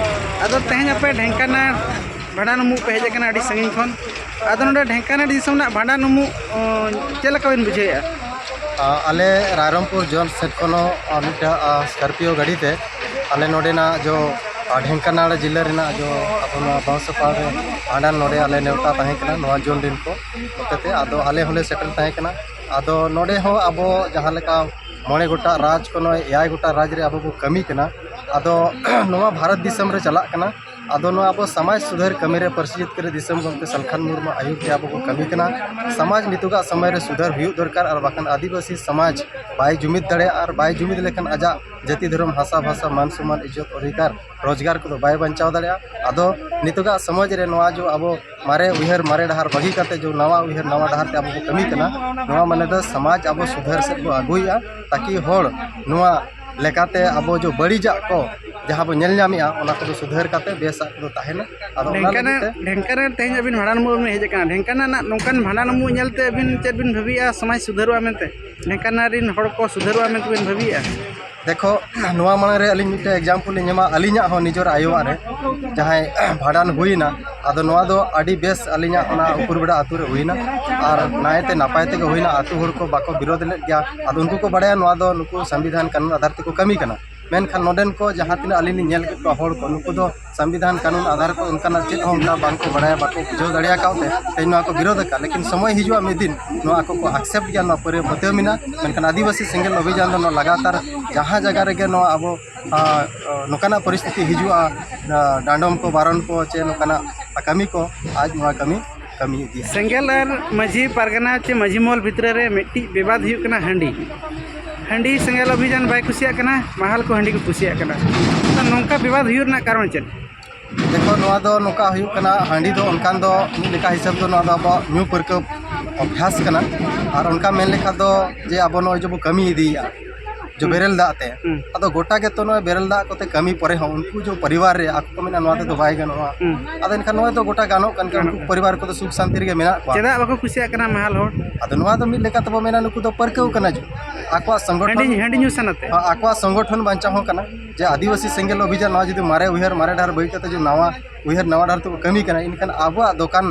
ᱟᱫᱚ ᱛᱮᱦᱮᱧ ᱟᱯᱮ ᱰᱷᱮᱝᱠᱟᱱᱟᱞ ᱵᱷᱟᱸᱰᱟᱱ ᱩᱢᱩᱜ ᱯᱮ ᱦᱮᱡ ᱟᱠᱟᱱᱟ ᱟᱹᱰᱤ ᱥᱟᱺᱜᱤᱧ ᱠᱷᱚᱱ᱾ ᱟᱫᱚ ᱱᱚᱰᱮ ᱰᱷᱮᱝᱠᱟᱱᱟᱞ ᱫᱤᱥᱚᱢ ᱨᱮᱱᱟᱜ ᱵᱷᱟᱸᱰᱟᱱ ᱩᱢᱩᱜ, ᱚ, ᱪᱮᱫ ᱞᱮᱠᱟ ᱵᱮᱱ ᱵᱩᱡᱷᱟᱹᱣᱮᱫᱼᱟ? ᱟᱞᱮ ᱨᱟᱭᱨᱚᱝᱯᱩᱨ ᱡᱳᱱ ᱥᱮᱫ ᱠᱷᱚᱱ ᱦᱚᱸ, ᱟᱨ ᱢᱤᱫᱴᱟᱝ, ᱟᱨ ᱥᱠᱚᱨᱯᱤᱭᱳ ᱜᱟᱹᱰᱤ ᱛᱮ ᱟᱞᱮ ᱱᱚᱰᱮᱱᱟᱜ ᱡᱚ, ᱟᱨ ᱰᱷᱮᱝᱠᱟᱱᱟᱞ ᱡᱤᱞᱟᱹ ᱨᱮᱱᱟᱜ ᱡᱚ ᱟᱵᱚ ᱱᱚᱣᱟ ᱵᱟᱸᱥᱟᱯᱟᱲ ᱨᱮ ᱵᱷᱟᱸᱰᱟᱱ ᱱᱚᱰᱮ ᱟᱞᱮ ᱱᱮᱣᱛᱟ ᱛᱟᱦᱮᱸ ᱠᱟᱱᱟ ᱱᱚᱣᱟ ᱡᱳᱱ ᱨᱤᱱ ᱠᱚ ᱦᱚᱛᱮᱛᱮ, ᱟᱫᱚ ᱟᱞᱮ ᱦᱚᱸᱞᱮ ᱥᱮᱴᱮᱨ ᱛᱟᱦᱮᱸ ᱠᱟᱱᱟ᱾ ᱟᱫᱚ ᱱᱚᱰᱮ ᱦᱚᱸ ᱟᱵᱚ ᱡᱟᱦᱟᱸ ᱞᱮᱠᱟ ᱢᱚᱬᱮ ᱜᱚᱴᱟᱝ ᱨᱟᱡᱽ ᱠᱷᱚᱱ ᱱᱚᱜᱼᱚᱭ ᱮᱭᱟᱭ ᱜᱚᱴᱟᱝ ᱨᱟᱡᱽ ᱨᱮ ᱟᱵᱚ ᱵᱚ ᱠᱟᱹᱢᱤ ᱠᱟᱱᱟ᱾ ᱟᱫᱚ ᱱᱚᱣᱟ ᱵᱷᱟᱨᱚᱛ ᱫᱤᱥᱚᱢ ᱨᱮ ᱪᱟᱞᱟᱜ ᱠᱟᱱᱟ᱾ ᱟᱫᱚ ᱱᱚᱣᱟ ᱟᱵᱚ ᱥᱚᱢᱟᱡᱽ ᱥᱩᱫᱷᱟᱹᱨ ᱠᱟᱹᱢᱤ ᱨᱮ ᱯᱟᱹᱨᱥᱤ ᱡᱤᱛᱠᱟᱹᱨ ᱫᱤᱥᱚᱢ ᱜᱚᱢᱠᱮ ᱥᱟᱞᱠᱷᱟᱱ ᱢᱩᱨᱢᱩ ᱟᱹᱭᱩᱨ ᱛᱮ ᱟᱵᱚ ᱵᱚ ᱠᱟᱹᱢᱤ ᱠᱟᱱᱟ᱾ ᱥᱚᱢᱟᱡᱽ ᱱᱤᱛᱚᱜᱟᱜ ᱥᱚᱢᱚᱭ ᱨᱮ ᱥᱩᱫᱷᱟᱹᱨ ᱦᱩᱭᱩᱜ ᱫᱚᱨᱠᱟᱨ, ᱟᱨ ᱵᱟᱠᱷᱟᱱ ᱟᱹᱫᱤᱵᱟᱹᱥᱤ ᱥᱚᱢᱟᱡᱽ ᱵᱟᱭ ᱡᱩᱢᱤᱫ ᱫᱟᱲᱮᱭᱟᱜᱼᱟ, ᱟᱨ ᱵᱟᱭ ᱡᱩᱢᱤᱫ ᱞᱮᱠᱷᱟᱱ ᱟᱡᱟᱜ ᱡᱟᱹᱛᱤ, ᱫᱷᱚᱨᱚᱢ, ᱵᱷᱟᱥᱟ, ᱵᱷᱟᱥᱟ, ᱢᱟᱱ ᱥᱚᱢᱢᱟᱱ, ᱤᱡᱽᱡᱚᱛ, ᱚᱫᱷᱤᱠᱟᱨ, ᱨᱳᱡᱽᱜᱟᱨ ᱠᱚᱫᱚ ᱵᱟᱭ ᱵᱟᱧᱪᱟᱣ ᱫᱟᱲᱮᱭᱟᱜᱼᱟ᱾ ᱟᱫᱚ ᱱᱤᱛᱚᱜᱟᱜ ᱥᱚᱢᱟᱡᱽ ᱨᱮ ᱱᱚᱣᱟ ᱡᱚ ᱟᱵᱚ ᱢᱟᱨᱮ ᱩᱭᱦᱟᱹᱨ, ᱢᱟᱨᱮ ᱰᱟᱦᱟᱨ ᱵᱟᱹᱜᱤ ᱠᱟᱛᱮ ᱡᱚ ᱱᱟᱣᱟ ᱩᱭᱦᱟᱹᱨ, ᱱᱟᱣᱟ ᱰᱟᱦᱟᱨ ᱛᱮ ᱟᱵᱚ ᱵᱚ ᱠᱟᱹᱢᱤ ᱠᱟᱱᱟ, ᱱᱚᱣᱟ ᱢᱟᱱᱮ ᱫᱚ ᱥᱚᱢᱟᱡᱽ ᱟᱵᱚ ᱥᱩᱫᱷᱟᱹᱨ ᱥᱮᱫ ᱵᱚ ᱟᱹᱜᱩᱭᱮᱫᱼᱟ, ᱛᱟᱠᱤ ᱦᱚᱲ ᱱᱚᱣᱟ ᱞᱮᱠᱟᱛᱮ ᱟᱵᱚ ᱡᱚ ᱵᱟᱹᱲᱤᱡᱟᱜ ᱠᱚ ᱡᱟᱦᱟᱸ ᱵᱚ ᱧᱮᱞ ᱧᱟᱢᱮᱫᱼᱟ, ᱚᱱᱟ ᱠᱚᱫᱚ ᱥᱩᱫᱷᱟᱹᱨ ᱠᱟᱛᱮ ᱵᱮᱥᱟᱜ ᱠᱚᱫᱚ ᱛᱟᱦᱮᱱᱟ᱾ ᱟᱫᱚ ᱚᱱᱟ ᱰᱷᱮᱝᱠᱟᱱᱟᱞ, ᱞᱟᱹᱜᱤᱫ ᱛᱮ ᱰᱷᱮᱝᱠᱟᱱᱟᱞ ᱛᱮᱦᱮᱧ ᱟᱹᱵᱤᱱ ᱵᱷᱟᱸᱰᱟᱱ ᱩᱢᱩᱜ ᱵᱤᱱ ᱦᱮᱡ ᱟᱠᱟᱱᱟ, ᱰᱷᱮᱝᱠᱟᱱᱟᱞ ᱨᱮᱱᱟᱜ ᱱᱚᱝᱠᱟᱱ ᱵᱷᱟᱸᱰᱟᱱ ᱩᱢᱩᱜ ᱧᱮᱞᱛᱮ ᱟᱹᱵᱤᱱ ᱪᱮᱫ ᱵᱤᱱ ᱵᱷᱟᱹᱵᱤᱭᱮᱫᱼᱟ? ᱥᱚᱢᱟᱡᱽ ᱥᱩᱫᱷᱟᱹᱨᱚᱜᱼᱟ ᱢᱮᱱᱛᱮ, ᱰᱷᱮᱝᱠᱟᱱᱟᱞ ᱨᱮᱱ ᱦᱚᱲ ᱠᱚ ᱥᱩᱫᱷᱟᱹᱨᱚᱜᱼᱟ ᱢᱮᱱᱛᱮ ᱵᱤᱱ ᱵᱷᱟᱹᱵᱤᱭᱮᱫᱼᱟ? ᱫᱮᱠᱷᱚ, ᱱᱚᱣᱟ ᱢᱟᱲᱟᱝ ᱨᱮ ᱟᱹᱞᱤᱧ ᱢᱤᱫᱴᱮᱱ ᱮᱠᱡᱟᱢᱯᱚᱞ ᱞᱤᱧ ᱮᱢᱟ, ᱟᱹᱞᱤᱧᱟᱜ ᱦᱚᱸ ᱱᱤᱡᱮᱨ ᱟᱭᱳᱣᱟᱜ ᱨᱮ ᱡᱟᱦᱟᱸᱭ ᱵᱷᱟᱸᱰᱟᱱ ᱦᱩᱭᱱᱟ, ᱟᱫᱚ ᱱᱚᱣᱟ ᱫᱚ ᱟᱹᱰᱤ ᱵᱮᱥ ᱟᱹᱞᱤᱧᱟᱜ ᱚᱱᱟ ᱩᱯᱩᱨᱵᱮᱲᱟ ᱟᱹᱛᱩ ᱨᱮ ᱦᱩᱭᱱᱟ, ᱟᱨ ᱱᱟᱭᱛᱮ ᱱᱟᱯᱟᱭ ᱛᱮᱜᱮ ᱦᱩᱭᱱᱟ᱾ ᱟᱹᱛᱩ ᱦᱚᱲ ᱠᱚ ᱵᱟᱠᱚ ᱵᱤᱨᱳᱫ ᱞᱮᱫ ᱜᱮᱭᱟ᱾ ᱟᱫᱚ ᱩᱱᱠᱩ ᱠᱚ ᱵᱟᱲᱟᱭᱟ ᱱᱚᱣᱟ ᱫᱚ ᱱᱩᱠᱩ ᱥᱚᱝᱵᱤᱫᱷᱟᱱ ᱠᱟᱹᱱᱩᱱ ᱟᱫᱷᱟᱨ ᱛᱮᱠᱚ ᱠᱟᱹᱢᱤ ᱠᱟᱱᱟ, ᱢᱮᱱᱠᱷᱟᱱ ᱱᱚᱰᱮᱱ ᱠᱚ ᱡᱟᱦᱟᱸ ᱛᱤᱱᱟᱹᱜ ᱟᱹᱞᱤᱧ ᱞᱤᱧ ᱧᱮᱞ ᱠᱮᱫ ᱠᱚᱣᱟ ᱦᱚᱲ ᱠᱚ, ᱱᱩᱠᱩ ᱫᱚ ᱥᱚᱝᱵᱤᱫᱷᱟᱱ ᱠᱟᱹᱱᱩᱱ ᱟᱫᱷᱟᱨ ᱠᱚ ᱚᱱᱠᱟᱱᱟᱜ ᱪᱮᱫ ᱦᱚᱸ ᱚᱱᱠᱟ ᱵᱟᱝ ᱠᱚ ᱵᱟᱲᱟᱭᱟ, ᱵᱟᱠᱚ ᱵᱩᱡᱷᱟᱹᱣ ᱫᱟᱲᱮ ᱟᱠᱟᱫ ᱛᱮ ᱛᱮᱦᱮᱧ ᱱᱚᱣᱟ ᱠᱚ ᱵᱤᱨᱳᱫ ᱟᱠᱟᱫ᱾ ᱞᱮᱠᱤᱱ ᱥᱚᱢᱚᱭ ᱦᱤᱡᱩᱜᱼᱟ ᱢᱤᱫ ᱫᱤᱱ ᱱᱚᱣᱟ ᱟᱠᱚ ᱠᱚ ᱟᱠᱥᱮᱯᱴ ᱜᱮᱭᱟ, ᱱᱚᱣᱟ ᱯᱟᱹᱨᱭᱟᱹ ᱯᱟᱹᱛᱭᱟᱹᱣ ᱢᱮᱱᱟᱜᱼᱟ᱾ ᱢᱮᱱᱠᱷᱟᱱ ᱟᱹᱫᱤᱵᱟᱹᱥᱤ ᱥᱮᱸᱜᱮᱞ ᱚᱵᱷᱤᱡᱟᱱ ᱫᱚ ᱱᱚᱣᱟ ᱞᱟᱜᱟᱛᱟᱨ ᱡᱟᱦᱟᱸ ᱡᱟᱭᱜᱟ ᱨᱮᱜᱮ ᱱᱚᱣᱟ ᱟᱵᱚ, ᱟᱨ, ᱱᱚᱝᱠᱟᱱᱟᱜ ᱯᱚᱨᱤᱥᱛᱷᱤᱛᱤ ᱦᱤᱡᱩᱜᱼᱟ, ᱰᱟᱸᱰᱚᱢ ᱠᱚ, ᱵᱟᱨᱚᱱ ᱠᱚ, ᱪᱮ ᱱᱚᱝᱠᱟᱱᱟᱜ ᱠᱟᱹᱢᱤ ᱠᱚ, ᱟᱡ ᱱᱚᱣᱟ ᱠᱟᱹᱢᱤ ᱠᱟᱹᱢᱤ ᱤᱫᱤᱭᱟ᱾ ᱥᱮᱸᱜᱮᱞ ᱟᱨ ᱢᱟᱹᱡᱷᱤ ᱯᱟᱨᱜᱟᱱᱟ ᱪᱮ ᱢᱟᱹᱡᱷᱤ ᱢᱚᱦᱚᱞ ᱵᱷᱤᱛᱨᱤ ᱨᱮ ᱢᱤᱫᱴᱤᱡ ᱵᱤᱵᱟᱫ ᱦᱩᱭᱩᱜ ᱠᱟᱱᱟ ᱦᱟᱺᱰᱤ᱾ ᱦᱟᱺᱰᱤ ᱥᱮᱸᱜᱮᱞ ᱚᱵᱷᱤᱡᱟᱱ ᱵᱟᱭ ᱠᱩᱥᱤᱭᱟᱜ ᱠᱟᱱᱟ, ᱢᱟᱦᱟᱞ ᱠᱚ ᱦᱟᱺᱰᱤ ᱠᱚ ᱠᱩᱥᱤᱭᱟᱜ ᱠᱟᱱᱟ᱾ ᱛᱚ, ᱱᱚᱝᱠᱟ ᱵᱤᱵᱟᱫ ᱦᱩᱭᱩᱜ ᱨᱮᱱᱟᱜ ᱠᱟᱨᱚᱱ ᱪᱮᱫ? ᱫᱮᱠᱷᱚ, ᱱᱚᱣᱟ ᱫᱚ ᱱᱚᱝᱠᱟ ᱦᱩᱭᱩᱜ ᱠᱟᱱᱟ, ᱦᱟᱺᱰᱤ ᱫᱚ ᱚᱱᱠᱟᱱ ᱫᱚ ᱢᱤᱫ ᱞᱮᱠᱟ ᱦᱤᱥᱟᱹᱵ ᱫᱚ ᱱᱚᱣᱟ ᱫᱚ ᱟᱵᱚᱣᱟᱜ ᱧᱩ ᱯᱟᱹᱨᱠᱟᱹᱣ ᱚᱵᱷᱭᱟᱥ ᱠᱟᱱᱟ᱾ ᱟᱨ ᱚᱱᱠᱟ ᱢᱮᱱ ᱞᱮᱠᱷᱟᱱ ᱫᱚ ᱡᱮ ᱟᱵᱚ ᱱᱚᱜᱼᱚᱭ ᱡᱮᱵᱚ ᱠᱟᱹᱢᱤ ᱤᱫᱤᱭᱮᱫᱼᱟ, ᱡᱚ ᱵᱮᱨᱮᱞ ᱫᱟᱜ ᱛᱮ᱾ ᱦᱩᱸ᱾ ᱟᱫᱚ ᱜᱚᱴᱟ ᱜᱮᱛᱚ ᱱᱚᱣᱟ ᱵᱮᱨᱮᱞ ᱫᱟᱜ ᱠᱚᱛᱮ ᱠᱟᱹᱢᱤ ᱯᱚᱨᱮ ᱦᱚᱸ ᱩᱱᱠᱩ ᱡᱚ ᱯᱚᱨᱤᱵᱟᱨ ᱨᱮ ᱟᱠᱚ ᱠᱚ ᱢᱮᱱᱟ ᱱᱚᱣᱟ ᱛᱮᱫᱚ ᱵᱟᱭ ᱜᱟᱱᱚᱜᱼᱟ᱾ ᱦᱩᱸ᱾ ᱟᱫᱚ ᱮᱱᱠᱷᱟᱱ ᱱᱚᱣᱟ ᱫᱚ ᱜᱚᱴᱟ ᱜᱟᱱᱚᱜ ᱠᱟᱱ ᱜᱮᱭᱟ, ᱩᱱᱠᱩ ᱯᱚᱨᱤᱵᱟᱨ ᱠᱚᱫᱚ ᱥᱩᱠ ᱥᱟᱱᱛᱤ ᱨᱮᱜᱮ ᱢᱮᱱᱟᱜ ᱠᱚᱣᱟ᱾ ᱪᱮᱫᱟᱜ ᱵᱟᱠᱚ ᱠᱩᱥᱤᱭᱟᱜ ᱠᱟᱱᱟ ᱢᱟᱦᱟᱞ ᱦᱚᱲ? ᱟᱫᱚ ᱱᱚᱣᱟ ᱫᱚ ᱢᱤᱫ ᱞᱮᱠᱟ ᱛᱮᱵᱚ ᱢᱮᱱᱟ ᱱᱩᱠᱩ ᱫᱚ ᱯᱟᱹᱨᱠᱟᱹᱣ ᱠᱟᱱᱟ ᱡᱚ ᱟᱠᱚᱣᱟᱜ ᱥᱚᱝᱜᱚᱴᱷᱚᱱ, ᱦᱟᱺᱰᱤ, ᱦᱟᱺᱰᱤ ᱧᱩ ᱥᱟᱱᱟᱛᱮ᱾ ᱦᱚᱸ, ᱟᱠᱚᱣᱟᱜ ᱥᱚᱝᱜᱚᱴᱷᱚᱱ ᱵᱟᱧᱪᱟᱣ ᱦᱚᱸ ᱠᱟᱱᱟ ᱡᱮ ᱟᱹᱫᱤᱵᱟᱹᱥᱤ ᱥᱮᱸᱜᱮᱞ ᱚᱵᱷᱤᱡᱟᱱ ᱱᱚᱣᱟ ᱡᱩᱫᱤ ᱢᱟᱨᱮ ᱩᱭᱦᱟᱹᱨ ᱢᱟᱨᱮ ᱰᱟᱦᱟᱨ ᱵᱟᱹᱜᱤ ᱠᱟᱛᱮ ᱡᱩᱫᱤ ᱱᱟᱣᱟ ᱩᱭᱦᱟᱹᱨ ᱱᱟᱣᱟ ᱰᱟᱦᱟᱨ ᱛᱮᱵᱚ ᱠᱟᱹᱢᱤ ᱠᱟᱱᱟ, ᱮᱱᱠᱷᱟᱱ ᱟᱵᱚᱣᱟᱜ ᱫᱚᱠᱟᱱ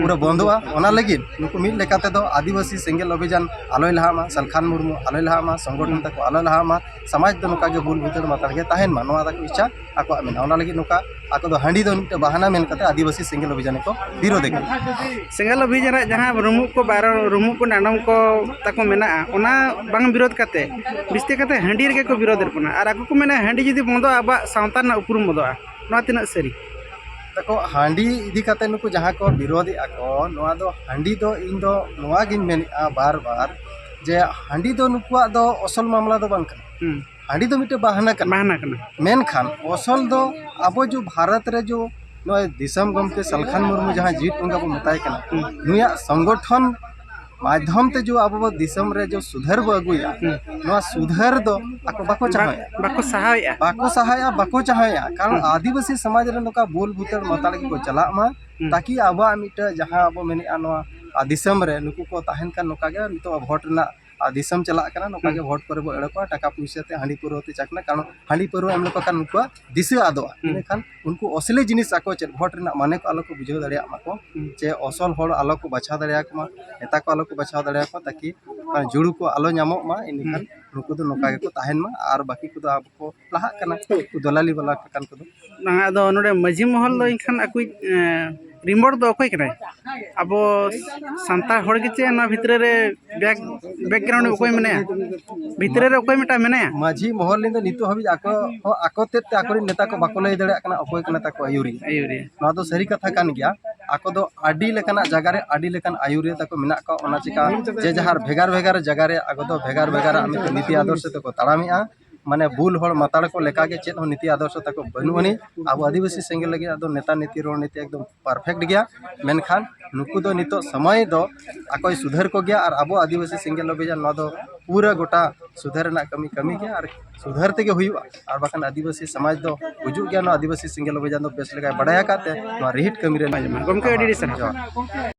ᱯᱩᱨᱟᱹ ᱵᱚᱱᱫᱚᱜᱼᱟ᱾ ᱚᱱᱟ ᱞᱟᱹᱜᱤᱫ ᱱᱩᱠᱩ ᱢᱤᱫ ᱞᱮᱠᱟ ᱛᱮᱫᱚ ᱟᱹᱫᱤᱵᱟᱹᱥᱤ ᱥᱮᱸᱜᱮᱞ ᱚᱵᱷᱤᱡᱟᱱ ᱟᱞᱚᱭ ᱞᱟᱦᱟᱜ ᱢᱟ, ᱥᱟᱞᱠᱷᱟᱱ ᱢᱩᱨᱢᱩ ᱟᱞᱚᱭ ᱞᱟᱦᱟᱜ ᱢᱟ, ᱥᱚᱝᱜᱚᱴᱷᱚᱱ ᱛᱟᱠᱚ ᱟᱞᱚᱭ ᱞᱟᱦᱟᱜ ᱢᱟ, ᱥᱚᱢᱟᱡᱽ ᱫᱚ ᱱᱚᱝᱠᱟ ᱜᱮ ᱵᱩᱞ ᱵᱷᱤᱛᱟᱹᱲ ᱢᱟᱛᱟᱲ ᱜᱮ ᱛᱟᱦᱮᱱ ᱢᱟ, ᱱᱚᱣᱟ ᱛᱟᱠᱚ ᱤᱪᱪᱷᱟ ᱟᱠᱚᱣᱟᱜ ᱢᱮᱱᱟᱜᱼᱟ᱾ ᱚᱱᱟ ᱞᱟᱹᱜᱤᱫ ᱱᱚᱝᱠᱟ ᱟᱠᱚ ᱫᱚ ᱦᱟᱺᱰᱤ ᱫᱚ ᱢᱤᱫᱴᱮᱱ ᱵᱟᱦᱟᱱᱟ ᱢᱮᱱ ᱠᱟᱛᱮ ᱟᱹᱫᱤᱵᱟᱹᱥᱤ ᱥᱮᱸᱜᱮᱞ ᱚᱵᱷᱤᱡᱟᱱ ᱠᱚ ᱵᱤᱨᱳᱫᱮ ᱠᱟᱱᱟ᱾ ᱥᱮᱸᱜᱮᱞ ᱚᱵᱷᱤᱡᱟᱱ ᱨᱮ ᱡᱟᱦᱟᱸ ᱨᱩᱢᱩᱜ ᱠᱚ ᱵᱟᱨᱚ-, ᱨᱩᱢᱩᱜ ᱠᱚ ᱰᱟᱸᱰᱚᱢ ᱠᱚ ᱛᱟᱠᱚ ᱢᱮᱱᱟᱜᱼᱟ, ᱚᱱᱟ ᱵᱟᱝ ᱵᱤᱨᱳᱫ ᱠᱟᱛᱮ ᱵᱤᱥᱛᱤ ᱠᱟᱛᱮ ᱦᱟᱺᱰᱤ ᱨᱮᱜᱮ ᱠᱚ ᱵᱤᱨᱳᱫᱮᱫ ᱵᱚᱱᱟ᱾ ᱟᱨ ᱟᱠᱚ ᱠᱚ ᱢᱮᱱᱟ ᱦᱟᱺᱰᱤ ᱡᱩᱫᱤ ᱵᱚᱱᱫᱚᱜᱼᱟ, ᱟᱵᱚᱣᱟᱜ ᱥᱟᱶᱛᱟ ᱨᱮᱱᱟᱜ ᱩᱯᱨᱩᱢ ᱵᱚᱫᱚᱜᱼᱟ᱾ ᱱᱚᱣᱟ ᱛᱤᱱᱟᱹᱜ ᱥᱟᱹᱨᱤ? ᱛᱟᱠᱚ ᱦᱟᱺᱰᱤ ᱤᱫᱤ ᱠᱟᱛᱮ ᱱᱩᱠᱩ ᱡᱟᱦᱟᱸ ᱠᱚ ᱵᱤᱨᱳᱫᱮᱜᱼᱟ ᱠᱚ, ᱱᱚᱣᱟ ᱫᱚ ᱦᱟᱺᱰᱤ ᱫᱚ ᱤᱧ ᱫᱚ ᱱᱚᱣᱟ ᱜᱤᱧ ᱢᱮᱱᱮᱫᱼᱟ ᱵᱟᱨ ᱵᱟᱨ ᱡᱮ ᱦᱟᱺᱰᱤ ᱫᱚ ᱱᱩᱠᱩᱣᱟᱜ ᱫᱚ ᱚᱥᱚᱞ ᱢᱟᱢᱞᱟ ᱫᱚ ᱵᱟᱝ ᱠᱟᱱᱟ᱾ ᱦᱩᱸ᱾ ᱦᱟᱺᱰᱤ ᱫᱚ ᱢᱤᱫᱴᱮᱱ ᱵᱟᱦᱟᱱᱟ ᱠᱟᱱᱟ᱾ ᱵᱟᱦᱟᱱᱟ ᱠᱟᱱᱟ᱾ ᱢᱮᱱᱠᱷᱟᱱ ᱚᱥᱚᱞ ᱫᱚ ᱟᱵᱚ ᱡᱚ ᱵᱷᱟᱨᱚᱛ ᱨᱮ ᱡᱚ ᱱᱚᱜᱼᱚᱭ ᱫᱤᱥᱚᱢ ᱜᱚᱢᱠᱮ ᱥᱟᱞᱠᱷᱟᱱ ᱢᱩᱨᱢᱩ ᱡᱟᱦᱟᱸᱭ ᱡᱤᱣᱤᱫ ᱵᱚᱸᱜᱟ ᱵᱚ ᱢᱮᱛᱟᱭ ᱠᱟᱱᱟ, ᱦᱩᱸ᱾ ᱱᱩᱭᱟᱜ ᱥᱚᱝᱜᱚᱴᱷᱚᱱ ᱢᱟᱫᱽᱫᱷᱚᱢ ᱛᱮ ᱡᱚ ᱟᱵᱚ ᱵᱚ ᱫᱤᱥᱚᱢ ᱨᱮ ᱡᱚ ᱥᱩᱫᱷᱟᱹᱨ ᱵᱚ ᱟᱹᱜᱩᱭᱟ, ᱦᱩᱸ᱾ ᱱᱚᱣᱟ ᱥᱩᱫᱷᱟᱹᱨ ᱫᱚ ᱟᱠᱚ ᱵᱟᱠᱚ ᱵᱟ-, ᱪᱟᱦᱟᱣᱮᱫᱼᱟ᱾ ᱵᱟᱠᱚ ᱥᱟᱦᱟᱣᱮᱫᱼᱟ᱾ ᱵᱟᱠᱚ ᱥᱟᱦᱟᱣᱮᱫᱼᱟ, ᱠᱟᱨᱚᱱ ᱦᱩᱸ᱾ ᱟᱹᱫᱤᱵᱟᱹᱥᱤ ᱥᱚᱢᱟᱡᱽ ᱨᱮ ᱱᱚᱝᱠᱟ ᱵᱩᱞ ᱵᱷᱩᱛᱟᱹᱲ ᱢᱟᱛᱟᱲ ᱜᱮᱠᱚ ᱪᱟᱞᱟᱜ ᱢᱟ, ᱦᱩᱸ᱾ ᱛᱟᱠᱤ ᱟᱵᱚᱣᱟᱜ ᱢᱤᱫᱴᱮᱱ ᱡᱟᱦᱟᱸ ᱟᱵᱚ ᱢᱮᱱᱮᱫᱼᱟ ᱱᱚᱣᱟ, ᱟ, ᱫᱤᱥᱚᱢ ᱨᱮ ᱱᱩᱠᱩ ᱠᱚ ᱛᱟᱦᱮᱱ ᱠᱷᱟᱱ ᱱᱚᱝᱠᱟ ᱜᱮ ᱱᱤᱛᱚᱜ ᱵᱷᱳᱴ ᱨᱮᱱᱟᱜ, ᱟ, ᱫᱤᱥᱚᱢ ᱪᱟᱞᱟᱜ ᱠᱟᱱᱟ, ᱱᱚᱝᱠᱟ ᱦᱩᱸ᱾ ᱜᱮ ᱵᱷᱳᱴ ᱠᱚᱨᱮ ᱵᱚ ᱮᱲᱮ ᱠᱚᱣᱟ, ᱴᱟᱠᱟ ᱯᱩᱭᱥᱟᱹ ᱛᱮ ᱦᱟᱺᱰᱤ ᱯᱟᱹᱨᱣᱟᱹ ᱛᱮ ᱪᱟᱠᱷᱱᱟ, ᱠᱟᱨᱚᱱ ᱦᱟᱺᱰᱤ ᱯᱟᱹᱨᱣᱟᱹ ᱮᱢ ᱞᱮᱠᱚ ᱠᱷᱟᱱ ᱩᱱᱠᱩᱣᱟᱜ ᱫᱤᱥᱟᱹ ᱟᱫᱚᱜᱼᱟ᱾ ᱦᱩᱸ᱾ ᱤᱱᱟᱹᱠᱷᱟᱱ ᱩᱱᱠᱩ ᱚᱥᱞᱤ ᱡᱤᱱᱤᱥ ᱟᱠᱚ ᱪᱮᱫ ᱵᱷᱳᱴ ᱨᱮᱱᱟᱜ ᱢᱟᱱᱮ ᱠᱚ ᱟᱞᱚ ᱠᱚ ᱵᱩᱡᱷᱟᱹᱣ ᱫᱟᱲᱮᱭᱟᱜ ᱢᱟᱠᱚ, ᱦᱩᱸ᱾ ᱪᱮ ᱚᱥᱚᱞ ᱦᱚᱲ ᱟᱞᱚ ᱠᱚ ᱵᱟᱪᱷᱟᱣ ᱫᱟᱲᱮᱭᱟᱠᱚ ᱢᱟ, ᱱᱮᱛᱟ ᱠᱚ ᱟᱞᱚ ᱠᱚ ᱵᱟᱪᱷᱟᱣ ᱫᱟᱲᱮᱭᱟᱠᱚ ᱢᱟ, ᱛᱟᱠᱤ ᱚᱱᱟ ᱡᱩᱲᱩ ᱠᱚ ᱟᱞᱚ ᱧᱟᱢᱚᱜ ᱢᱟ᱾ ᱤᱱᱟᱹᱠᱷᱟᱱ ᱦᱩᱸ᱾ ᱱᱩᱠᱩ ᱫᱚ ᱱᱚᱝᱠᱟ ᱜᱮᱠᱚ ᱛᱟᱦᱮᱱ ᱢᱟ, ᱟᱨ ᱵᱟᱹᱠᱤ ᱠᱚᱫᱚ ᱟᱵᱚ ᱠᱚ ᱞᱟᱦᱟᱜ ᱠᱟᱱᱟ, ᱩᱱᱠᱩ ᱫᱚᱞᱟᱞᱤ ᱵᱟᱞᱟ ᱟᱠᱟᱱ ᱠᱚᱫᱚ᱾ ᱵᱟᱝ, ᱟᱫᱚ ᱱᱚᱰᱮ ᱢᱟᱹᱡᱷᱤ ᱢᱚᱦᱚᱞ ᱫᱚ ᱮᱱᱠᱷᱟᱱ ᱟᱠᱚᱭᱤᱡ, ᱮᱸ, ᱨᱤᱢᱚᱴ ᱫᱚ ᱚᱠᱚᱭ ᱠᱟᱱᱟᱭ? ᱟᱵᱚ ᱥᱟᱱᱛᱟᱲ ᱦᱚᱲ ᱜᱮ ᱪᱮ ᱱᱚᱣᱟ ᱵᱷᱤᱛᱨᱤ ᱨᱮ back-, background ᱨᱮ ᱚᱠᱚᱭ ᱢᱮᱱᱟᱭᱟ? ᱵᱷᱤᱛᱨᱤ ᱨᱮ ᱚᱠᱚᱭ ᱢᱤᱫᱴᱟᱝ ᱢᱮᱱᱟᱭᱟ? ᱢᱟᱹᱡᱷᱤ ᱢᱚᱦᱚᱞ ᱨᱮᱱ ᱫᱚ ᱱᱤᱛᱚᱜ ᱦᱟᱹᱵᱤᱡ ᱟᱠᱚ ᱦᱚᱸ ᱟᱠᱚ ᱛᱮᱫ ᱛᱮ ᱟᱠᱚᱨᱮᱱ ᱱᱮᱛᱟ ᱠᱚ ᱵᱟᱠᱚ ᱞᱟᱹᱭ ᱫᱟᱲᱮᱭᱟᱜ ᱠᱟᱱᱟ ᱚᱠᱚᱭ ᱠᱟᱱᱟ ᱛᱟᱠᱚ ᱟᱹᱭᱩᱨᱤᱭᱟᱹ᱾ ᱟᱹᱭᱩᱨᱤᱭᱟᱹ᱾ ᱱᱚᱣᱟ ᱫᱚ ᱥᱟᱹᱨᱤ ᱠᱟᱛᱷᱟ ᱠᱟᱱ ᱜᱮᱭᱟ᱾ ᱟᱠᱚ ᱫᱚ ᱟᱹᱰᱤ ᱞᱮᱠᱟᱱᱟᱜ ᱡᱟᱭᱜᱟ ᱨᱮ ᱟᱹᱰᱤ ᱞᱮᱠᱟᱱ ᱟᱹᱭᱩᱨᱤᱭᱟᱹ ᱛᱟᱠᱚ ᱢᱮᱱᱟᱜ ᱠᱚᱣᱟ, ᱚᱱᱟ ᱪᱤᱠᱟ ᱡᱮ ᱡᱟᱦᱟᱨ ᱵᱷᱮᱜᱟᱨ ᱵᱷᱮᱜᱟᱨ ᱡᱟᱭᱜᱟ ᱨᱮ ᱟᱠᱚ ᱫᱚ ᱵᱷᱮᱜᱟᱨ ᱵᱷᱮᱜᱟᱨᱟᱜ ᱢᱤᱫᱴᱮᱱ ᱱᱤᱛᱤ ᱟᱫᱚᱨᱥᱚ ᱛᱮᱠᱚ ᱛᱟᱲᱟᱢᱮᱜᱼᱟ᱾ ᱢᱟᱱᱮ ᱵᱩᱞ ᱦᱚᱲ ᱢᱟᱛᱟᱲ ᱠᱚ ᱞᱮᱠᱟ ᱜᱮ ᱪᱮᱫ ᱦᱚᱸ ᱱᱤᱛᱤ ᱟᱫᱚᱨᱥᱚ ᱛᱟᱠᱚ ᱵᱟᱹᱱᱩᱜ ᱟᱹᱱᱤᱡ᱾ ᱟᱵᱚ ᱟᱹᱫᱤᱵᱟᱹᱥᱤ ᱥᱮᱸᱜᱮᱞ ᱞᱟᱹᱜᱤᱫ ᱟᱫᱚ ᱱᱮᱛᱟ ᱱᱤᱛᱤ ᱨᱚᱲ ᱱᱤᱛᱤ ᱮᱠᱫᱚᱢ perfect ᱜᱮᱭᱟ, ᱢᱮᱱᱠᱷᱟᱱ ᱱᱩᱠᱩ ᱫᱚ ᱱᱤᱛᱚᱜ ᱥᱚᱢᱚᱭ ᱫᱚ ᱟᱠᱚᱭ ᱥᱩᱫᱷᱟᱹᱨ ᱠᱚᱜᱮᱭᱟ ᱟᱨ ᱟᱵᱚ ᱟᱹᱫᱤᱵᱟᱹᱥᱤ ᱥᱮᱸᱜᱮᱞ ᱚᱵᱷᱤᱡᱟᱱ ᱱᱚᱣᱟ ᱫᱚ ᱯᱩᱨᱟᱹ ᱜᱚᱴᱟ ᱥᱩᱫᱷᱟᱹᱨ ᱨᱮᱱᱟᱜ ᱠᱟᱹᱢᱤ ᱠᱟᱹᱢᱤ ᱜᱮᱭᱟ ᱟᱨ ᱥᱩᱫᱷᱟᱹᱨ ᱛᱮᱜᱮ ᱦᱩᱭᱩᱜᱼᱟ᱾ ᱟᱨ ᱵᱟᱠᱷᱟᱱ ᱟᱹᱫᱤᱵᱟᱹᱥᱤ ᱥᱚᱢᱟᱡᱽ ᱫᱚ ᱜᱩᱡᱩᱜ ᱜᱮᱭᱟ᱾ ᱱᱚᱣᱟ ᱟᱹᱫᱤᱵᱟᱹᱥᱤ ᱥᱮᱸᱜᱮᱞ ᱚᱵᱷᱤᱡᱟᱱ ᱫᱚ ᱵᱮᱥ ᱞᱮᱠᱟᱭ ᱵᱟᱲᱟᱭ ᱟᱠᱟᱫ ᱛᱮ ᱱᱚᱣᱟ ᱨᱤᱦᱤᱴ ᱠᱟᱹᱢᱤ ᱨᱮ ᱜᱚᱢᱠᱮ, ᱟᱹᱰᱤ ᱟᱹᱰᱤ ᱥᱟᱨᱦᱟᱣ᱾ ᱡᱚᱦᱟᱨ᱾